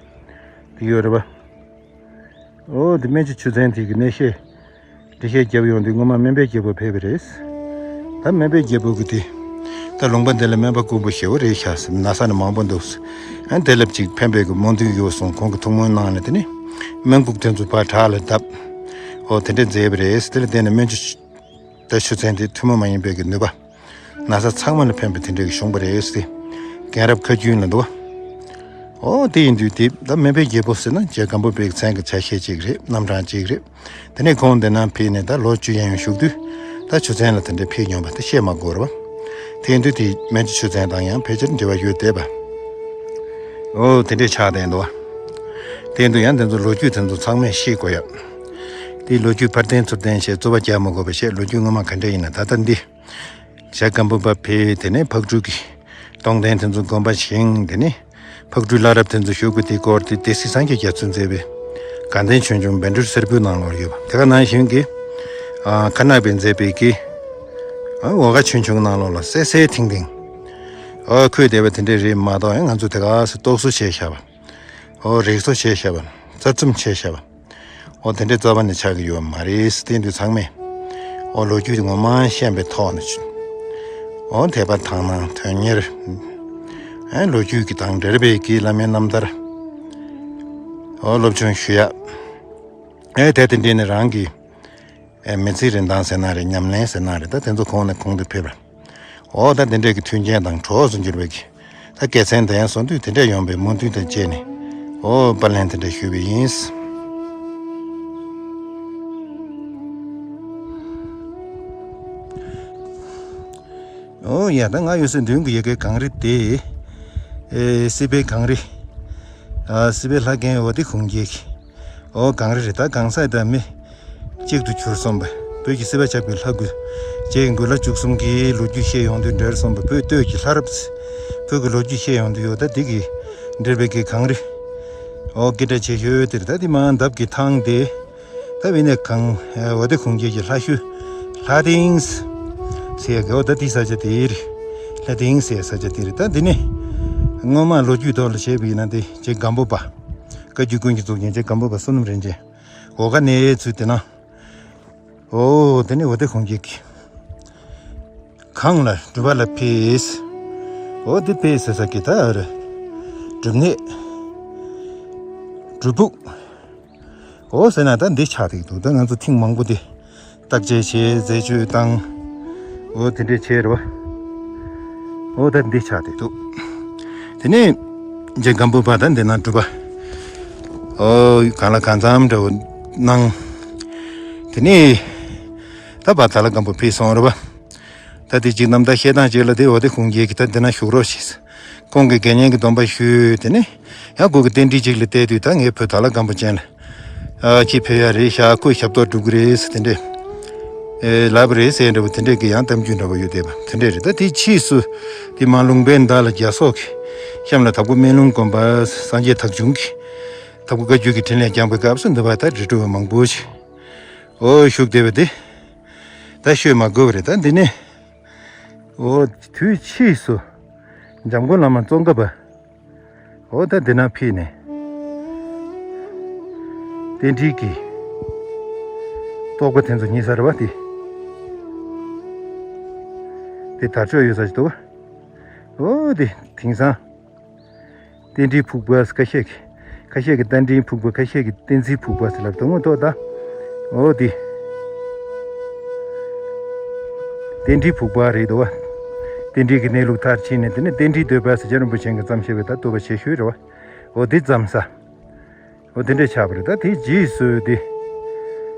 དེ་ཡོད་རེད་བ། འོ་དེ་སྨན་ཆུ་ཆུ་ཚན་དེ་གི་ནད་བཤད། འགྲེལ་བཤད་བརྒྱབ་ཡོང་དུས་སྔོན་མ་སྨན་པའི་རྒྱལ་པོ་ཕེབས་པ་རེད། ད་སྨན་པའི་རྒྱལ་པོ་གི་དེ། ད་ལུང་པ་འདི་ལ་སྨན་པ་དཀོན་པོ་ཞེ་པོ་རེད་ཤག་ཟེར་ན་ས་ནས་མང་པོ་འདུག་ཟེར། ཨ་དེ་ལབ་ཅིག་ཕན་པའི་གི་སྨོན་འདུན་ཡོད་གསུངས། ཁོང་གི་ཐུགས་སྨོན་གནང་ནས་དེ་ནས་སྨན་ལྐུགས་དེ་ཚོ་ཕར་བྲག་ལ་བརྡབས། འོ་དེ་འདྲས་མཛད་པ་རེད། དེ་ལ་བརྟེན་ནས་སྨན་ཆུ་ད་ཆུ་ཚན་དེ་ཐུན་མོང་མ་ཡིན་པའི་གི་ནུས་པ། ན་ཚ་ཚང་མ་ལ་ཕན་པའི་དེ་འདྲའི་གི་བྱུང་བ་རེད་ཟེར། རྒན་རབས་ཁ་རྒྱུན་ལ་འདུག་བ། འོ་དེ་ཡིན་དུས་དེ་ད་སྨན་པའི་རྒྱལ་པོ་ཟེར་ན་རྗེ་སྒམ་པོ་པའི་མཚན་གྱི་ཆ་ཤས་གཅིག་རེད། རྣམ་གྲངས་གཅིག་རེད། དེ་ནས་ཁོང་འདི་ན་ཕེབས་ནས་ད་ལོ་བཅུ་ཡན་ཡང་བཞུགས་དུས་ད་ཆུ་ཚན་ལ་དེ་འདྲའི་ཕེབས་མྱོང་བ་དེ་བཤད་མ་དགོས་རེད་བ། དེ་ཡིན་དུས་དེ་སྨན་ཆུ་ཆུ་ཚན་དང་ཡང་ཕལ་ཆེར་འབྲེལ་བ་ཡོད་བསྡད་པ། འོ་དེ་འདྲའི་ཆགས་བསྡད་འདུག་བ། དེ་ཡིན་དུས་ཡང་དེ་ཚོ་ལོ་རྒྱུས་དེ་ཚོ་ཚང་མས་ཤེས་དགོས་ཡ། དེ་ལོ་རྒྱུས་ཕར་འཐེན་ཚུར་འཐེན་བྱས་རྩོད་པ་རྒྱག་མ་དགོས་པ་བྱས། ལོ་རྒྱུས་ངོ་མ་ག་འདྲ་ཡིན་ན་ད་ལྟ་འདི། རྗེ་སྒམ་པོ་པ་ཕེབས། དེ་ནས་ཕག་གྲུ་གི་གཏོང་ལྡན་དེ་ཚོ་དགོངས་པ་བཞེས། དེ་ནས་ཕག་གྲུའི་བླ་རབས་དེ་ཚོ་བཞུགས་པའི་དེ་སྐོར་དེ་སྡེ་སྲིད་སངས་རྒྱས་རྒྱ་མཚོས་མཛད་པའི་དགའ་ལྡན་ཆོས་འབྱུང་བཻ་ཌཱུརྱ་སེར་པོའི་ནང་ལོགས་ཡོད་པ། དེ་ག་ནང་བཞིན་གྱི་ཨ་ཁ་ནག་པས་མཛད་པའི་གི་ཨ་འོ་ག་ཆོས་འབྱུང་ནང་ལོགས་ལ་གསལ་གསལ་ཐིང་ཐིང་ཨ་འཁོད་བསྡད་པ་དེ་འདྲས་རེད་མ་གཏོགས། ཡང་ང་ཚོ་དེ་ག་སེ་རྟོག་བཟོ་བྱས་བཞག་པ། འོ་རིག་བཟོ་བྱས་བཞག་པ། རྩ་རྩུབ་བྱས་བཞག་པ། འོ་དེ་འདྲའི་རྩ་བ་ནས་ཆགས་ཀྱི་ཡོད་མ་རེད། དེ་འདུག་ཚང་མས་འོ་ལོ་རྒྱུས་ངོ་མ་ཤེས་པའི་ཐོག་ནས་ཆུ་འོ་དད་པ་དག་སྣང་དོན་གཉེར། ཨེ་ལོ་རྒྱུས་ཀྱི་དང་འབྲེལ་བའི་གི་བླ་མའི་རྣམ་ཐར་འོ་སློབ་སྦྱོང་ཞུ་ཡ། ཨེ་དེ་དེ་འདྲའི་ནས་རང་གི་ཨེ་མི་ཚེའི་རིན་ཐང་ཟེར་ན་རེད། ཉམས་ལེན་ཟེར་ན་རེད། ད་དེ་ཚོ་གོང་ནས་གོང་དུ་ཕེབས་པ། འོ་ད་དེ་འདྲས་ཀྱི་མཐུན་རྐྱེན་དང་གྲོགས་སུ་འགྱུར་བའི་གི་ད་དགེ་མཚན་ལྡན་སོང་དུས་དེ་འདྲས་ཡོང་བའི་སྨོན་འདུན་དང་བཅས་ནས་འོ་དཔལ་ལན་དེ་འདྲས་ཞུས་པ་ཡིན། འོ་ཡ་ད་ང་ཡོད་སའི་མདུན་གྱི་ཡ་གའི་གངས་རི་དེ་ཨེ་སྲིད་པའི་གངས་རི། ཨ་སྲིད་པའི་ལྷ་རྒན་འོ་དེ་ཁུངས་སྐྱེལ་གྱི་འོ་གངས་རི་རེད། ད་གངས་ས་དང་མི་གཅིག་ཏུ་གྱུར་སོང་བ། བོད་ཀྱི་སྲིད་པ་ཆགས་པའི་ལྷ་དགུ། རྗེ་ཡི་མགོན་ལ་བཅུ་གསུམ་གྱི་ལོ་རྒྱུས་བཤད་ཡོང་དུས་འབྲེལ་སོང་བ། བོད་སྟོད་ཀྱི་ལྷ་རབས་བོད་ཀྱི་ལོ་རྒྱུས་བཤད་ཡོང་དུས་ཡོད། ད་འདི་གི་འབྲེལ་བའི་གི་གངས་རི་འོ་སྐད་གྲགས་ཆེ་ཤོས་དེ་རེད། ད་འདི་མ་འདབས་ཀྱི་ཐང་དེ་ད་བི་ནས་གངས་འོ་དེ་ཁུངས་སྐྱེལ་གྱི་ལྷ་ཤུལ་ལྷ་སྡིངས་ཟེར་ཡ་གི་འོ་ད་འདི་ས་ཆ་དེ་རེད། ལྷ་སྡིངས་ཟེར་ས་ཆ་དེ་རེད། ད་འདི་ནས་སྔོན་མ་ལོ་རྒྱུས་ཐོག་ལ་བཤད་པ་ཡིན་ན་འདི་རྗེ་སྒམ་པོ་པ་བཀའ་བརྒྱུད་ཀུན་གྱི་གཙུག་རྒྱན་རྗེ་སྒམ་པོ་པ་བསོད་ནམས་རིན་ཆེན། འོ་ག་ནས་ཚུལ་དེ་ན། འོ་དེ་ནི་འོ་དེ་ཁོང་གིས་གངས་ལ་སྒྲུབ་པ་ལ་ཕེབས། འོ་དེ་ཕེབས་ཟེར་ས་གི་ད་ཨ་རེ། སྒྲུབ་གནས། སྒྲུབ་ཕུག་འོ་ཟེར་ན་ད་འདི་ཆགས་ཏེ་འདུག་ད་ང་ཚོ་ཐེངས་མང་པོ་དེ། བརྟག་དཔྱད་བྱས་འཛད་སྤྱོད་བཏང་། འོ་དེ་འདྲས་བྱས་རེད་བ། འོ་ད་འདི་ཆགས་ཏེ་འདུག་དེ་ནས་རྗེ་སྒམ་པོ་པ་ད་འདི་ན་སྒྲུབ་པ། འོ་གང་ལ་གང་འཚམ་འདྲ་བོ་གནང་། དེ་ནས་ད་བ་ད་ལ་སྒམ་པོ་ཕེབས་སོང་རེད་བ། ད་དེ་གཅིག་རྣམ་ཐར་བཤད་སྟངས་གཅིག་ལ་དེ་འོ་དེ་ཁུངས་སྐྱེལ་གྱི་ད་འདི་ན་བཞུགས་རོགས་ཞེས། ཁོང་གི་དགེ་བསྙེན་གྱི་སྡོམ་པ་ཞུས། དེ་ནས་ཡང་ཁོ་གི་རྟེན་འབྲེལ་ཅིག་ལ་བལྟས་དུས་ད་ངའི་བུ་དར་ལ་སྒམ་པོ་ཅན་ལ་ཨ་ཅི་ཕེབས་ཡ་རེད་ཤག་ཁོས་ཞབས་ཏོག་སྒྲུབ་གི་རེད་ཟེར་དེ་འདྲས། ཨེ་ལབ་རེད་ཟེར་འདྲ་པོ་དེ་འདྲས་ཀྱི་ཡང་གཏམ་རྒྱུད་འདྲ་པོ་ཡོད་བསྡད་པ་དེ་འདྲས་རེད། ད་དེའི་ཕྱིས་སུ་དེ་མར་ལུང་པའི་མདའ་ལ་རྒྱ་སོག་གི་གཤམ་ལ་དྭགས་པོ་སྨན་ལུང་དགོན་པ་སངས་རྒྱས་ཐག་ཆུང་གི་དྭགས་པོ་བཀའ་བརྒྱུད་ཀྱི་འཕྲིན་ལས་བསྐྱངས་པའི་སྐབས་སུ་འདི་བ་ད་རི་ཁྲོད་པ་མང་པོ་ཞིག་འོ་བཞུགས་བསྡད་པ་དེ་ད་ཤོད་མ་དགོས་པ་རེད། ད་འདི་ནས་འོ་དུས་ཕྱིས་སུ་འཇམ་མགོན་བླ་མ་ཙོང་ཁ་པ། འོ་ད་འདི་ན་ཕེབས་ནས། རྟེན་འབྲེལ་གྱི་རྟོགས་པ་དེ་ཚོ་རྙེད་ས་རེད་བ་དེ། དེ་དར་ལྕོག་ཡོད་ས་ཞིག་འདུག་བ། འོ་དེ་དེང་སང་། རྟེན་འབྲེལ་ཕུག་པ་ཁ་ཤས་ཀྱི། ཁ་ཤས་ཀྱི་རྟེན་འབྲེལ་ཕུག་པ་ཁ་ཤས་ཀྱི་བསྟན་འཛིན་ཕུག་པ་ཟེར་ལབ་འདུག་ངོ་ཐོག་ད། འོ་དེ། རྟེན་འབྲེལ་ཕུག་པ་རེད་འདུག་བ། རྟེན་འབྲེལ་གྱི་གནས་ལུགས་མཐར་ཕྱིན་ནས་དེ་ནས་རྟེན་འབྲེལ་བསྟོད་པ་ཟེར་རྒྱལ་བ་རིན་པོ་ཆེ་གིས་བརྩམས་བཞག་པའི་ད་བསྟོད་པ་ཆེ་ཤོས་རེད་བ། འོ་དེ་བརྩམས་ས། འོ་དེ་འདྲས་ཆགས་པ་རེད། ད་དེའི་རྗེས་སུ་དེ།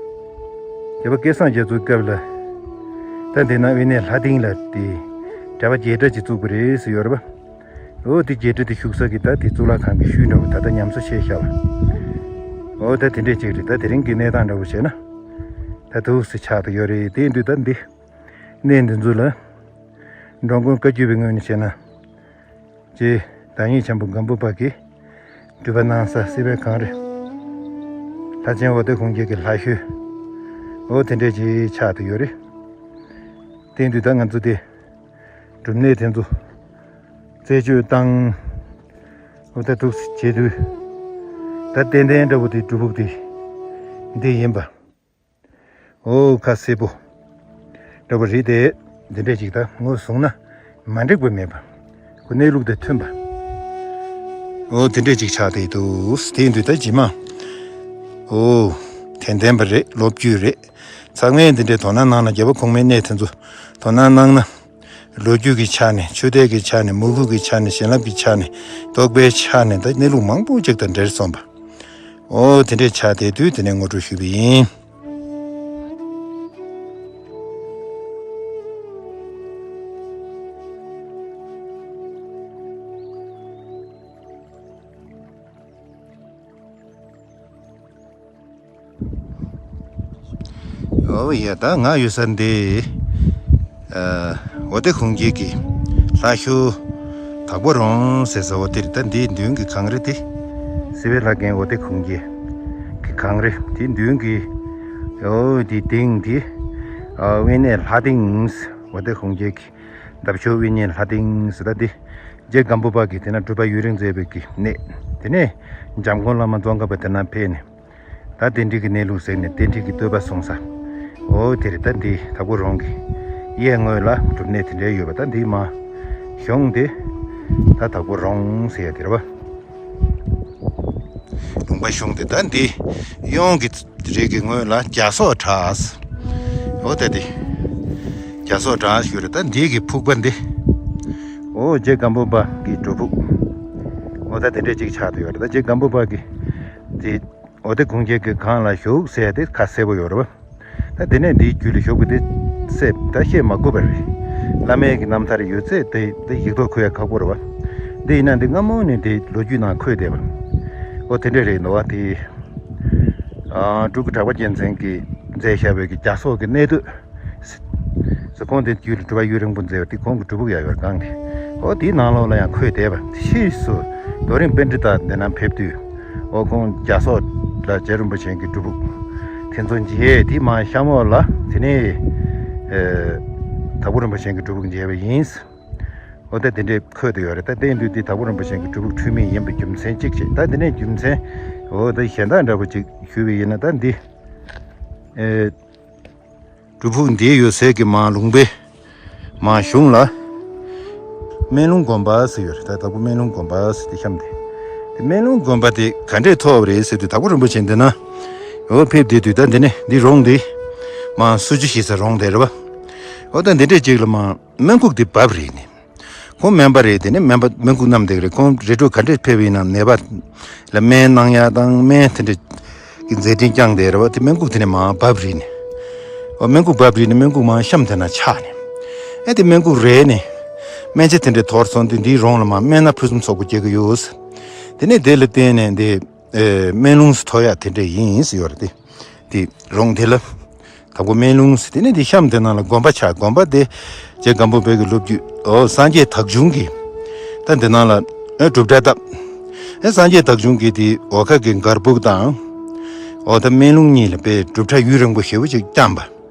རྒྱལ་བ་སྐལ་བཟང་རྒྱ་མཚོའི་སྐབས་ལ། ད་དེ་ན་དབེན་གནས་ལྷ་སྡིངས་ལ་དེ། གྲྭ་པ་བརྒྱད་གྲྭ་ཅིག་བཙུགས་པ་རེད་ཟེར་ཡོད་རེད་པ། འོ་དེ་བརྒྱད་གྲྭ་དེ་བཞུགས་ས་གི་ད་དེ་གཙུག་ལག་ཁང་གི་ཤུལ་འདྲ་བོ་ད་ལྟ་ཉམས་གསོ་བྱས་བཞག་པ། འོ་ད་དེ་འདྲས་ཅིག་རེད། ད་དེ་རིང་གི་གནས་སྟངས་འདྲ་བོ་བྱས་ན། ད་ཐུགས་སུ་ཆགས་ཏེ་ཡོད་རེད། དེ་ཡིན་དུས་ད་འདི། གནས་འདི་ཚོ་ལ། འགྲོ་མགོན་བཀའ་བརྒྱུད་པའི་ངོས་ནས་བྱས་ན། རྗེ་བདག་ཉིད་ཆེན་པོ་སྒམ་པོ་པ་གིས་སྒྲུབ་པ་གནང་ས་སྲིད་པའི་གངས་རི། ལྷ་ཆེན་འོ་དེ་ཁུངས་སྐྱེལ་གྱི་ལྷ་ཤོད། འོ་དེ་འདྲས་ཅིག་ཆགས་བསྡད་ཡོད་རེད། དེ་དུས་ད་ང་ཚོ་དེ་སྒྲུབ་གནས་དེ་ཚོ་རྩད་གཅོད་བཏང་། འོ་ད་འདུག་སེ་བྱེད་དུས་ད་ཏན་ཏན་འདྲ་བོ་དེ་སྒྲུབ་ཕུག་དེ་འདི་ཡིན་པ། འོ་ཁ་གསལ་པོ་འདྲ་བོ་རེད་དེ། འདི་འདྲས་ཅིག་ད་ངོས་བཟུང་ན་མ་འགྲིག་པ་མེད་པ། ཁོ་གནས་ལུགས་དང་མཐུན་པ། འོ་དེ་འདྲས་ཅིག་ཆགས་བསྡད་འདུག་དེ་ཡིན་དུས་ད་རྗེས་མ། འོ། དད་ལྡན་པ་རེད། ལོ་རྒྱུས་རེད། ཚང་མས་འདི་འདྲས་དོ་སྣང་གནང་ན། རྒྱལ་བ་གོང་མའི་གནས་དེ་ཚོ་དོ་སྣང་གནང་ན། ལོ་རྒྱུས་ཀྱི་ཆ་ནས། ཆོས་དད་ཀྱི་ཆ་ནས། མི་དགོས་ཀྱི་ཆ་ནས། བྱིན་རླབས་ཀྱི་ཆ་ནས། རྟོགས་པའི་ཆ་ནས། ད་གནས་ལུགས་མང་པོ་ཅིག་དང་འབྲེལ་སོང་པ། འོ་དེ་འདྲས་ཆགས་བསྡད་དུས་དེ་ནས་ངོ་སྤྲོད་ཞུས་པ་ཡིན། འོ་ཡ། ད་ང་ཡོད་ས་འདི། ཨ། འོ་དེ་ཁུངས་སྐྱེལ་གྱི་ལྷ་ཤོད་དྭགས་པོ་རོང་ཟེར་ས་འོ་དེ་རེད། ད་འདིའི་མདུན་གྱི་གངས་རི་དེ། སྲིད་པའི་ལྷ་རྒན་འོ་དེ་ཁུངས་སྐྱེལ་གྱི་གངས་རི་དེའི་མདུན་གྱི། འོ་དེའི་སྟེང་དེ། ཨ། དབེན་གནས་ལྷ་སྡིངས་འོ་དེ་ཁུངས་སྐྱེལ་གྱི། འདབ་ཆགས་དབེན་གནས་ལྷ་སྡིངས་ཟེར། ད་འདི་རྗེ་སྒམ་པོ་པ་གིས་དེ་ན་སྒྲུབ་པ་ཡུན་རིང་མཛད་པའི་གི་གནས། དེ་ནས་འཇམ་མགོན་བླ་མ་ཙོང་ཁ་པ་དེ་ན་ཕེབས་ནས། ད་རྟེན་འབྲེལ་གྱི་གནས་ལུགས་ཟེར་ནས་རྟེན་འབྲེལ་གྱི་བསྟོད་པ་གསུངས་ས། འོ་དེ་རེད། ད་འདི་དྭགས་པོ་རོང་གི་གཡས་ངོས་ལ་སྒྲུབ་གནས་དེ་འདྲའི་ཡོད་པ། ད་འདི་མར་གཞུང་དེ་ད་དྭགས་པོ་རོང་ཟེར་ཡ་དེ་རེད་པ། ལུང་པ་གཞུང་དེ་ད་འདི་གཡོན་གྱི་རིགས་ཀྱི་ངོས་ལ་རྒྱ་སོག་བྲག་འོ་ད་འདི་རྒྱ་སོག་བྲག་ཞུ་རེད། ད་འདི་གི་ཕུག་པ་འདི། འོ་རྗེ་སྒམ་པོ་པ་གི་སྒྲུབ་ཕུག་འོ་ད་དེ་འདྲས་ཅིག་ཆགས་བསྡད་ཡོད་རེད། ད་རྗེ་སྒམ་པོ་པ་གི་དེ། འོ་དེ་ཁུངས་སྐྱེལ་གྱི་གངས་ལ་བཞུགས་ཟེར་དེ་ཁ་གསལ་པོ་ཡོད་རེད་པ། ད་དེ་ནས་འདིའི་རྒྱུད་ལ་ཞུགས་པ་དེ་གསལ་ད་བཤད་མ་དགོས་པ་རེད། བླ་མའི་གི་རྣམ་ཐར་ཡོད་ཚད་དེ་དེ་ཡིག་ཐོག་འཁོད་ཡ་ཁག་པོ་རེད་པ། འདི་ཡིན་ན་འདི་སྔ་མོ་ནས་དེ་ལོ་རྒྱུས་ནང་འཁོད་བསྡད་པ། འོ་དེ་འདྲས་རེད་འདུག་བ། དེ། ཨ། འབྲུག་གི་གྲགས་པ་རྒྱལ་མཚན་གྱིས་མཛད་བཞག་པའི་གི་རྒྱ་སོག་གི་གནས་སྟོད། ཁོང་དེ་རྒྱུད་ལ་སྒྲུབ་པ་ཡུན་རིང་པོ་མཛད་པ་དེ་ཁོང་གི་སྒྲུབ་ཕུག་ཡ་ཡོད་རེད་གངས་དེ། འོ་དེའི་ནང་ལོགས་ལ་ཡང་འཁོད་བསྡད་པ། ཕྱིས་སུ་རྡོ་རིང་པཎྜི་ཏ་འདི་ན་ཕེབས་དུས། འོ་ཁོང་རྒྱ་སོག་ལ་རྗེ་རིན་པོ་ཆེ་གི་སྒྲུབ་ཕུག་དེ་ཚོ་མཇལ། དེ་མར་གཤམ་འོག་ལ་དེ་ནས། ཨེ། དྭགས་པོ་རིན་པོ་ཆེ་གི་སྒྲུབ་ཕུག་མཇལ་བ་ཡིན། འོ་ད་དེ་འདྲས་འཁོད་དུ་ཡོད་རེད། ད་དེ་ཡིན་དུས་དེ་དྭགས་པོ་རིན་པོ་ཆེ་གི་སྒྲུབ་ཕུག་འཁྲུལ་མེད་ཡིན་པའི་རྒྱུ་མཚན་གཅིག་བྱས། ད་དེ་ནས་རྒྱུ་མཚན། འོ་ད་གཞན་དག་འདྲ་པོ་ཅིག་ཞུས་པ་ཡིན་ན། ད་འདི། ཨེ། སྒྲུབ་ཕུག་འདི་ཡོད་སའི་གི་མར་ལུང་པའི་མར་གཞུང་ལ་སྨན་ལུང་དགོན་པ་ཟེར་ཡོད་རེད། ད་དྭགས་པོ་སྨན་ལུང་དགོན་པ་ཟེར་དེ་གཤམ་དེ། དེ་སྨན་ལུང་དགོན་པ་དེ་ག་འདྲས་ཐོག་རེད་ཟེར་དུས། དྭགས་པོ་རིན་པོ་ཆེ་འདི་ན་འོ་ཕེབས་བསྡད་དུས། ད་འདི་ནས་འདི་རོང་འདི་མར་སུ་ཇི་ཞེས་ས་རོང་དེ་རེད་པ། འོ་ད་འདི་འདྲས་ཅིག་ལ་མར་སྨན་ཁུག་དེ་བབས་རེད་ནི། ཁོང་སྨན་པ་རེད། དེ་ནས་སྨན་པ་སྨན་ཁུག་བསྣམས་བསྡད་ཀྱི་རེད། ཁོང་རི་ཁྲོད་ག་འདྲས་ཕེབས་པ་ཡིན་ནའང་ནད་པ་ལ་སྨན་གནང་ཡ་དང་སྨན་དེ་འདྲས་ཀྱི་མཛད་འཕྲིན་བསྐྱངས་བསྡད་རེད་པ། དེ་སྨན་ཁུག་དེ་ནས་མར་བབས་རེད་ནི། འོ་སྨན་ཁུག་བབས་རེད་ནི། སྨན་ཁུག་མར་གཤམ་དེ་ན་ཆགས་ནི། ཨེ་དེ་སྨན་ཁུག་རལ་ནི། སྨན་ཆ་དེ་འདྲས་དོར་སོང་དུས་འདིའི་རོང་ལ་མར་སྨན་སྣ་ཕུན་སུམ་ཚོགས་པོ་སྐྱེ་གི་ཡོད། དེ་ནས་དེ་ལ་བརྟེན་ནས་འདི་ཨེ་སྨན་ལུང་ཟེར་ཐོགས་ཡ་དེ་འདྲས་ཡིན་ཟེར་ཡོད་རེད་དེ། དེ་རོང་དེ་ལ། དྭགས་པོ་སྨན་ལུང་ཟེར། དེ་ནས་དེ་གཤམ་དེ་ནང་ལ་དགོན་པ་ཆགས། དགོན་པ་དེ་རྗེ་སྒམ་པོ་པའི་གི་ལོ་རྒྱུས། ཨོ་སངས་རྒྱས་དྭགས་ཆུང་གིས་ད་འདི་ནང་ལ་ཨེ་སྒྲུབ་གྲྭ་བཏབ། ཨེ་སངས་རྒྱས་དྭགས་ཆུང་གིས་དེ་འོལ་ཁ་གི་མགར་སྦུག་དང་། ཨོ་ད་སྨན་ལུང་གཉིས་ལ་དཔེ་སྒྲུབ་གྲྭ་ཡུན་རིང་པོ་ཞེ་པོ་ཅིག་བསྐྱངས་པ།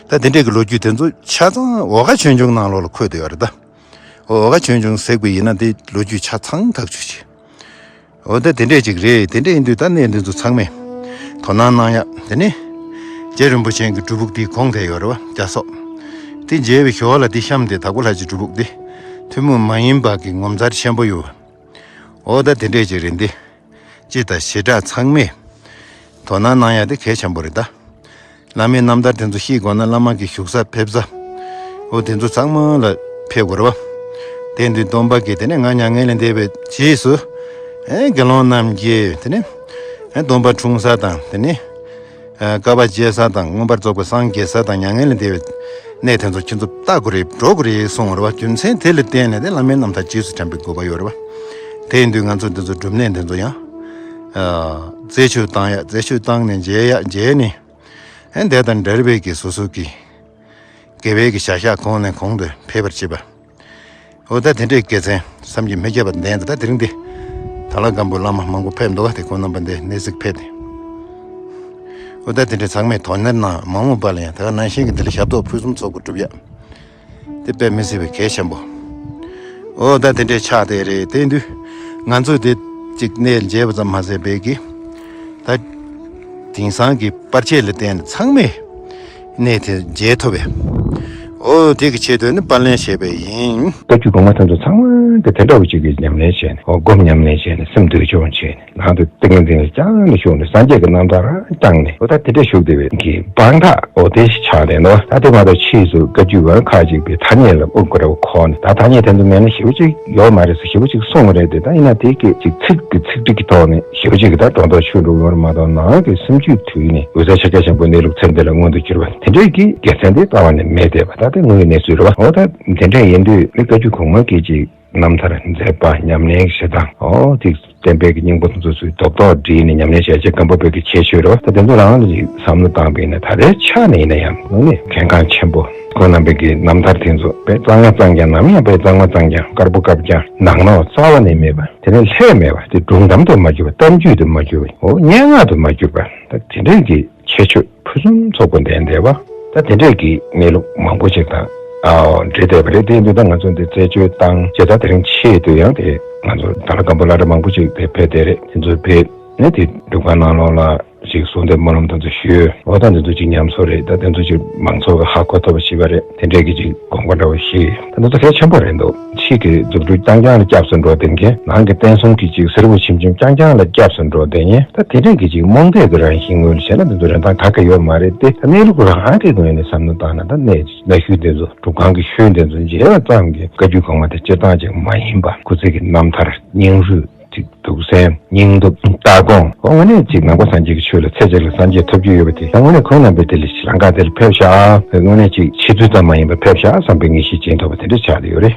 ད་དེ་འདྲས་ཀྱི་ལོ་རྒྱུས་དེ་ཚོ་ཆ་ཚང་འོལ་ཁ་ཆོས་འབྱུང་ནང་ལོགས་ལ་འཁོད་བསྡད་ཡོད་རེད་ད། ཨོ་འོལ་ཁ་ཆོས་འབྱུང་གཟིགས་པ་ཡིན་ན་དེ་ལོ་རྒྱུས་ཆ་ཚང་ཐག་ཆོད་ཅིག། འོ་ད་དེ་འདྲས་ཅིག་རེད། དེ་འདྲས་ཡིན་དུས་ད་གནས་འདི་ཚོ་ཚང་མས་དོ་སྣང་གནང་ཡ། དེ་ནས་རྗེ་རིན་པོ་ཆེ་གི་སྒྲུབ་ཕུག་འདིའི་གོང་དེ་ཡོད་རེད་བ། རྒྱ་སོག། དེ་མཇལ་བའི་ཞོར་ལ་དེ་གཤམ་དེ་དྭགས་པོ་ལྷ་རྗེ་སྒྲུབ་ཕུག་འདི་ཐུན་མོང་མ་ཡིན་པ་གི་ངོ་མཚར་ཆེན་པོ་ཡོད། འོ་ད་དེ་འདྲས་ཅིག་རེད། འདི་སྤྱི་དང་བྱེ་བྲག་ཚང་མས་དོ་སྣང་གནང་ཡ་དེ་གལ་ཆེན་པོ་རེད་ད། བླ་མའི་རྣམ་ཐར་དེ་ཚོ་ཤེས་དགོས་ན་བླ་མ་གི་བཞུགས་ས་ཕེབས་ས། འོ་དེ་ཚོ་ཚང་མ་ལ་ཕེབས་དགོས་རེད་བ། དེ་དུས་སྟོན་པ་གིས་དེ་ནས་ང་མྱ་ངན་ལས་འདས་པའི་རྗེས་སུ། ཨེ་དགེ་སློང་རྣམས་ཀྱིས་དེ་ནས་ཨེ་སྟོན་པ་འཁྲུངས་ས་དང་། དེ་ནས་ཨེ་བསྐལ་པ་བརྗེ་ས་དང་མངོན་པར་རྫོགས་པའི་སངས་རྒྱས་ས་དང་མྱ་ངན་ལས་འདས་པའི་གནས་དེ་ཚོ་ཁྱེད་ཚོ་ལྟ་དགོས་རེད། འགྲོ་དགོས་རེད་གསུངས་པ་རེད་བ། རྒྱུ་མཚན་དེ་ལ་བརྟེན་ནས་དེ་བླ་མའི་རྣམ་ཐར་རྗེས་སུ་དྲན་པའི་དགོས་པ་ཡོད་རེད་བ། དེ་ཡིན་དུས་ང་ཚོ་འདི་ཚོ་སྒྲུབ་གནས་འདི་ཚོ་ཡང་། ཨ། རྩད་གཅོད་བཏང་ཡ། རྩད་གཅོད་བཏང་ནས་མཇལ་ཡ། མཇལ་ནས། ཨེ་འདི་དང་འབྲེལ་བའི་གི་སོ་སོ་གི་དགེ་བའི་གི་བྱ་གཞག་གོང་ནས་གོང་དུ་འཕེལ་བར་བྱེད་པ། འོ་ད་དེ་འདྲའི་དགེ་མཚན་བསམ་གྱིས་མི་ཁྱབ་པ་ལྡན་འདུག། ད་དེ་རིང་འདི་དྭགས་ལྷ་སྒམ་པོ་བླ་མ་མང་པོ་ཕེབས་འདུག་བ། དེ་ཁོང་རྣམ་པ་འདི་གནས་གཟིགས་ཕེབས་ཏེ། འོ་ད་དེ་འདྲའི་ཚང་མས་དོ་སྣང་གནང་། མ་འོངས་པ་ལ་ཡང་དེ་ག་ནང་བཞིན་གྱི་འདི་ལ་ཞབས་ཏོག་ཕུན་སུམ་ཚོགས་པ་སྒྲུབ་ཡ། དེ་དཔེ་མི་སྲིད་པའི་གལ་ཆེན་པོ། འོ་ད་དེ་འདྲའི་ཆགས་བསྡད་རེད། དེ་དུས་ང་ཚོས་དེ་གཅིག་གནས་མཇལ་བ་ཙམ་མ་ཟད་པའི་གི། ད་དེང་སང་གི་པར་ཆས་ལ་བརྟེན་ནས་ཚང་མས་གནས་དེ་མཇལ་ཐུབ་པས། འོ་དེ་གི་ཆེད་དུ་ནི་པར་ལེན་བྱས་པ་ཡིན། བཀའ་བརྒྱུད་གོང་མ་དེ་ཚོ་ཚང་མ་དེ་དེ་འདྲ་བོ་གཅིག་གི་ཉམས་ལེན་བྱས་ནས། འོ་སྒོམ་ཉམས་ལེན་བྱས་ནས། སེམས་འདུལ་སྦྱོང་བྱས་ནས། ནང་དུ་ཏིང་ངེ་འཛིན་ལ་བསྐྱངས་ནས་བཞུགས་ནས། སངས་རྒྱས་ཀྱི་རྣམ་ཐར་བསྐྱངས་ནས། འོ་ད་དེ་འདྲ་བཞུགས་བསྡད་པའི་གི་དཔང་རྟགས་འོ་དེ་ཞིག་ཆགས་བསྡད་འདུག། ད་དེ་མ་གཏོགས་ཕྱིས་སུ་བཀའ་བརྒྱུད་པ་ཁག་ཅིག་པའི་ཐ་སྙད་ལ་དབུ་འགོ་ར་བ་གོ་ནས། ད་ཐ་སྙད་དེ་ཚོ་མེད་ན་ཞེ་པོ་ཅིག་ཡོད་མ་རེད་ཟེར། ཞེ་པོ་ཅིག་གསུངས་པ་རེད་དེ། ད་ཡིན་ན་དེ་གི་ཅིག་ཚིག་གི་ཚིག་འགྲིག་གི་ཐོག་ནས་ཞེ་པོ་ཅིག་གི་ད་སྒྲོ་འདོགས་ཆོད་འགྲོ་ཡོད་རེད་མ་གཏོགས། ནང་གི་སེམས་རྒྱུད་དུལ་ནས་འོད་གསལ་ཕྱག་རྒྱ་ཆེན་པོ་གནས་ལུགས་ཚེ་འདི་ལ་མངོན་དུ་གྱུར་པ་དེ་འདྲའི་གི་དགེ་མཚན་དེ་རྩ་བ་ནས་མེད་བསྡད་པ། ད་དེ་དངོས་ཡོད་གནས་ཚུལ་རེད་བ། འོ་ད་དེ་འདྲ་ཡིན་དུས་ནི་བཀའ་བརྒྱུད་གོང་མ་གི་ཅིག་རྣམ་ཐར་མཛད་པ། ཉམས་ལེན་བྱེད་སྟངས། འོ་དེ་བསྟན་པའི་གི་སྙིང་པོ་དེ་ཚོ་ཚུར་རྡོག་རྡོག་བསྒྲིལ་ནས་ཉམས་ལེན་བྱས་རྗེས་སྒམ་པོ་པའི་གི་ཁྱད་ཆོས་རེད་བ། ད་དེ་ཚོ་རང་ལ་ཅིག་བསམ་བློ་བཏང་པ་ཡིན་ན། ད་ལྟའི་ཆ་ནས་ཡིན་ན་ཡང་དངོས་གནས་གལ་འགངས་ཆེན་པོ། ཁོང་རྣམ་པའི་གི་རྣམ་ཐར་དེ་ཚོ་དཔེ་གཙང་ཡང་གཙང་རྐྱང་། ནམ་ཡང་དཔེ་གཙང་མ་གཙང་རྐྱང་། དཀར་པོ་དཀར་རྐྱང་། ནག་ནོག་རྩ་བ་ནས་མེད་པ། དེ་ནས་ལྷད་མེད་པ། དེ་སྒྲུང་གཏམ་དུ་མ་གྱུར་པ། གཏམ་རྒྱུད་དུ་མ་གྱུར་པ། འོ་སྙན་ངག་ཏུ་མ་གྱུར་པ། ད་དེ་འདྲའི་གི་ཁྱད་ཆོས་ཕུན་སུམ་ཚོགས་པོ་ལྡན་བསྡད་པ། ད་དེ་འདྲས་ཀྱི་གནས་ལུགས་མང་པོ་ཅིག་དང་། ཨའོ་འབྲེལ་བསྡད་པ་རེད། དེ་ཡིན་དུས་ད་ང་ཚོ་འདི་རྩད་གཅོད་བཏང་རྗེས། ད་དེ་རིང་ཆེད་དུ་ཡང་དེ་ང་ཚོ་དྭགས་ལྷ་སྒམ་པོ་བླ་གྲྭ་མང་པོ་ཅིག་དེ་ཕེབས་བསྡད་རེད། དེ་ཚོ་ཕེབས་ནས་དེ་སྒྲུབ་ཁང་ནང་ལོགས་ལ་ཅིག་གསོལ་འདེབས་སྨོན་ལམ་དེ་ཚོ་ཞུས། འོ་ད་འདི་ཚོ་ཅིག་ཉམས་གསོ་རེད། ད་དེ་ཚོ་ཅིག་མང་ཚོགས་ཀྱིས་ཧ་གོ་ཐུབ་པ་བྱས་པ་རེད། དེ་འདྲས་ཀྱི་ཅིག་དགོངས་པ་འདྲ་བོ་བཞེས། ད་འདི་ཚོ་གལ་ཆེན་པོ་རེད་འདུག། ཕྱི་གི་རྫུ་འཕྲུལ་རྐྱང་རྐྱང་ལ་སྐྱབས་སུ་འགྲོ་བསྡད་མཁན། ནང་གི་བསྟན་སྲུང་གི་ཅིག་གསེར་བུ་ཆེམ་ཆེམ་རྐྱང་རྐྱང་ལ་སྐྱབས་སུ་འགྲོ་བསྡད་མཁན། ད་དེ་འདྲས་ཀྱི་ཅིག་རྨོངས་དད་ཀྱི་རང་བཞིན་ངོས་ནས་བྱས་ན་འདི་ཚོ་རིན་ཐང་ག་གེ་ཡོད་མ་རེད་དེ། ད་གནས་ལུགས་རང་གི་ངོས་ནས་བསམ་བློ་བཏང་ན། ད་གནས་གནའ་ཤུལ་འདི་ཚོ། སྒྲུབ་ཁང་གི་ཤུལ་འདི་ཚོ་མཇལ་བ་ཙམ་གྱིས་བཀའ་བརྒྱུད་གོང་མ་དེ་སྤྱིར་བཏང་ཅིག་མ་ཡིན་པ། སྐུ་ཚེ་གི་རྣམ་ཐར། སྙིང་རུས། ཅིག་གདུང་སེམས། སྙིང་སྟོབས། ལྟ་དགོངས། འོ་དངོས་གནས་ཅིག་ནང་པ་སངས་རྒྱས་ཀྱི་ཆོས་ལ་ཚེ་གཅིག་ལ་སངས་རྒྱས་ཐོབ་རྒྱུ་ཡོད་པ་དེ། ད་དངོས་གནས་ཁོང་རྣམ་པས་དེ་ལ་ཅིག་ལམ་ཁ་དེ་ལ་ཕེབས་ཤག། དངོས་གནས་ཅིག་ཆེ་ཚུལ་ཙམ་མ་ཡིན་པར་ཕེབས་ཤག་བསམ་པའི་ངེས་ཤེས་སྦྱིན་ཐུབ་པ་དེ་འདྲ་ཆགས་བསྡད་ཡོད་རེད།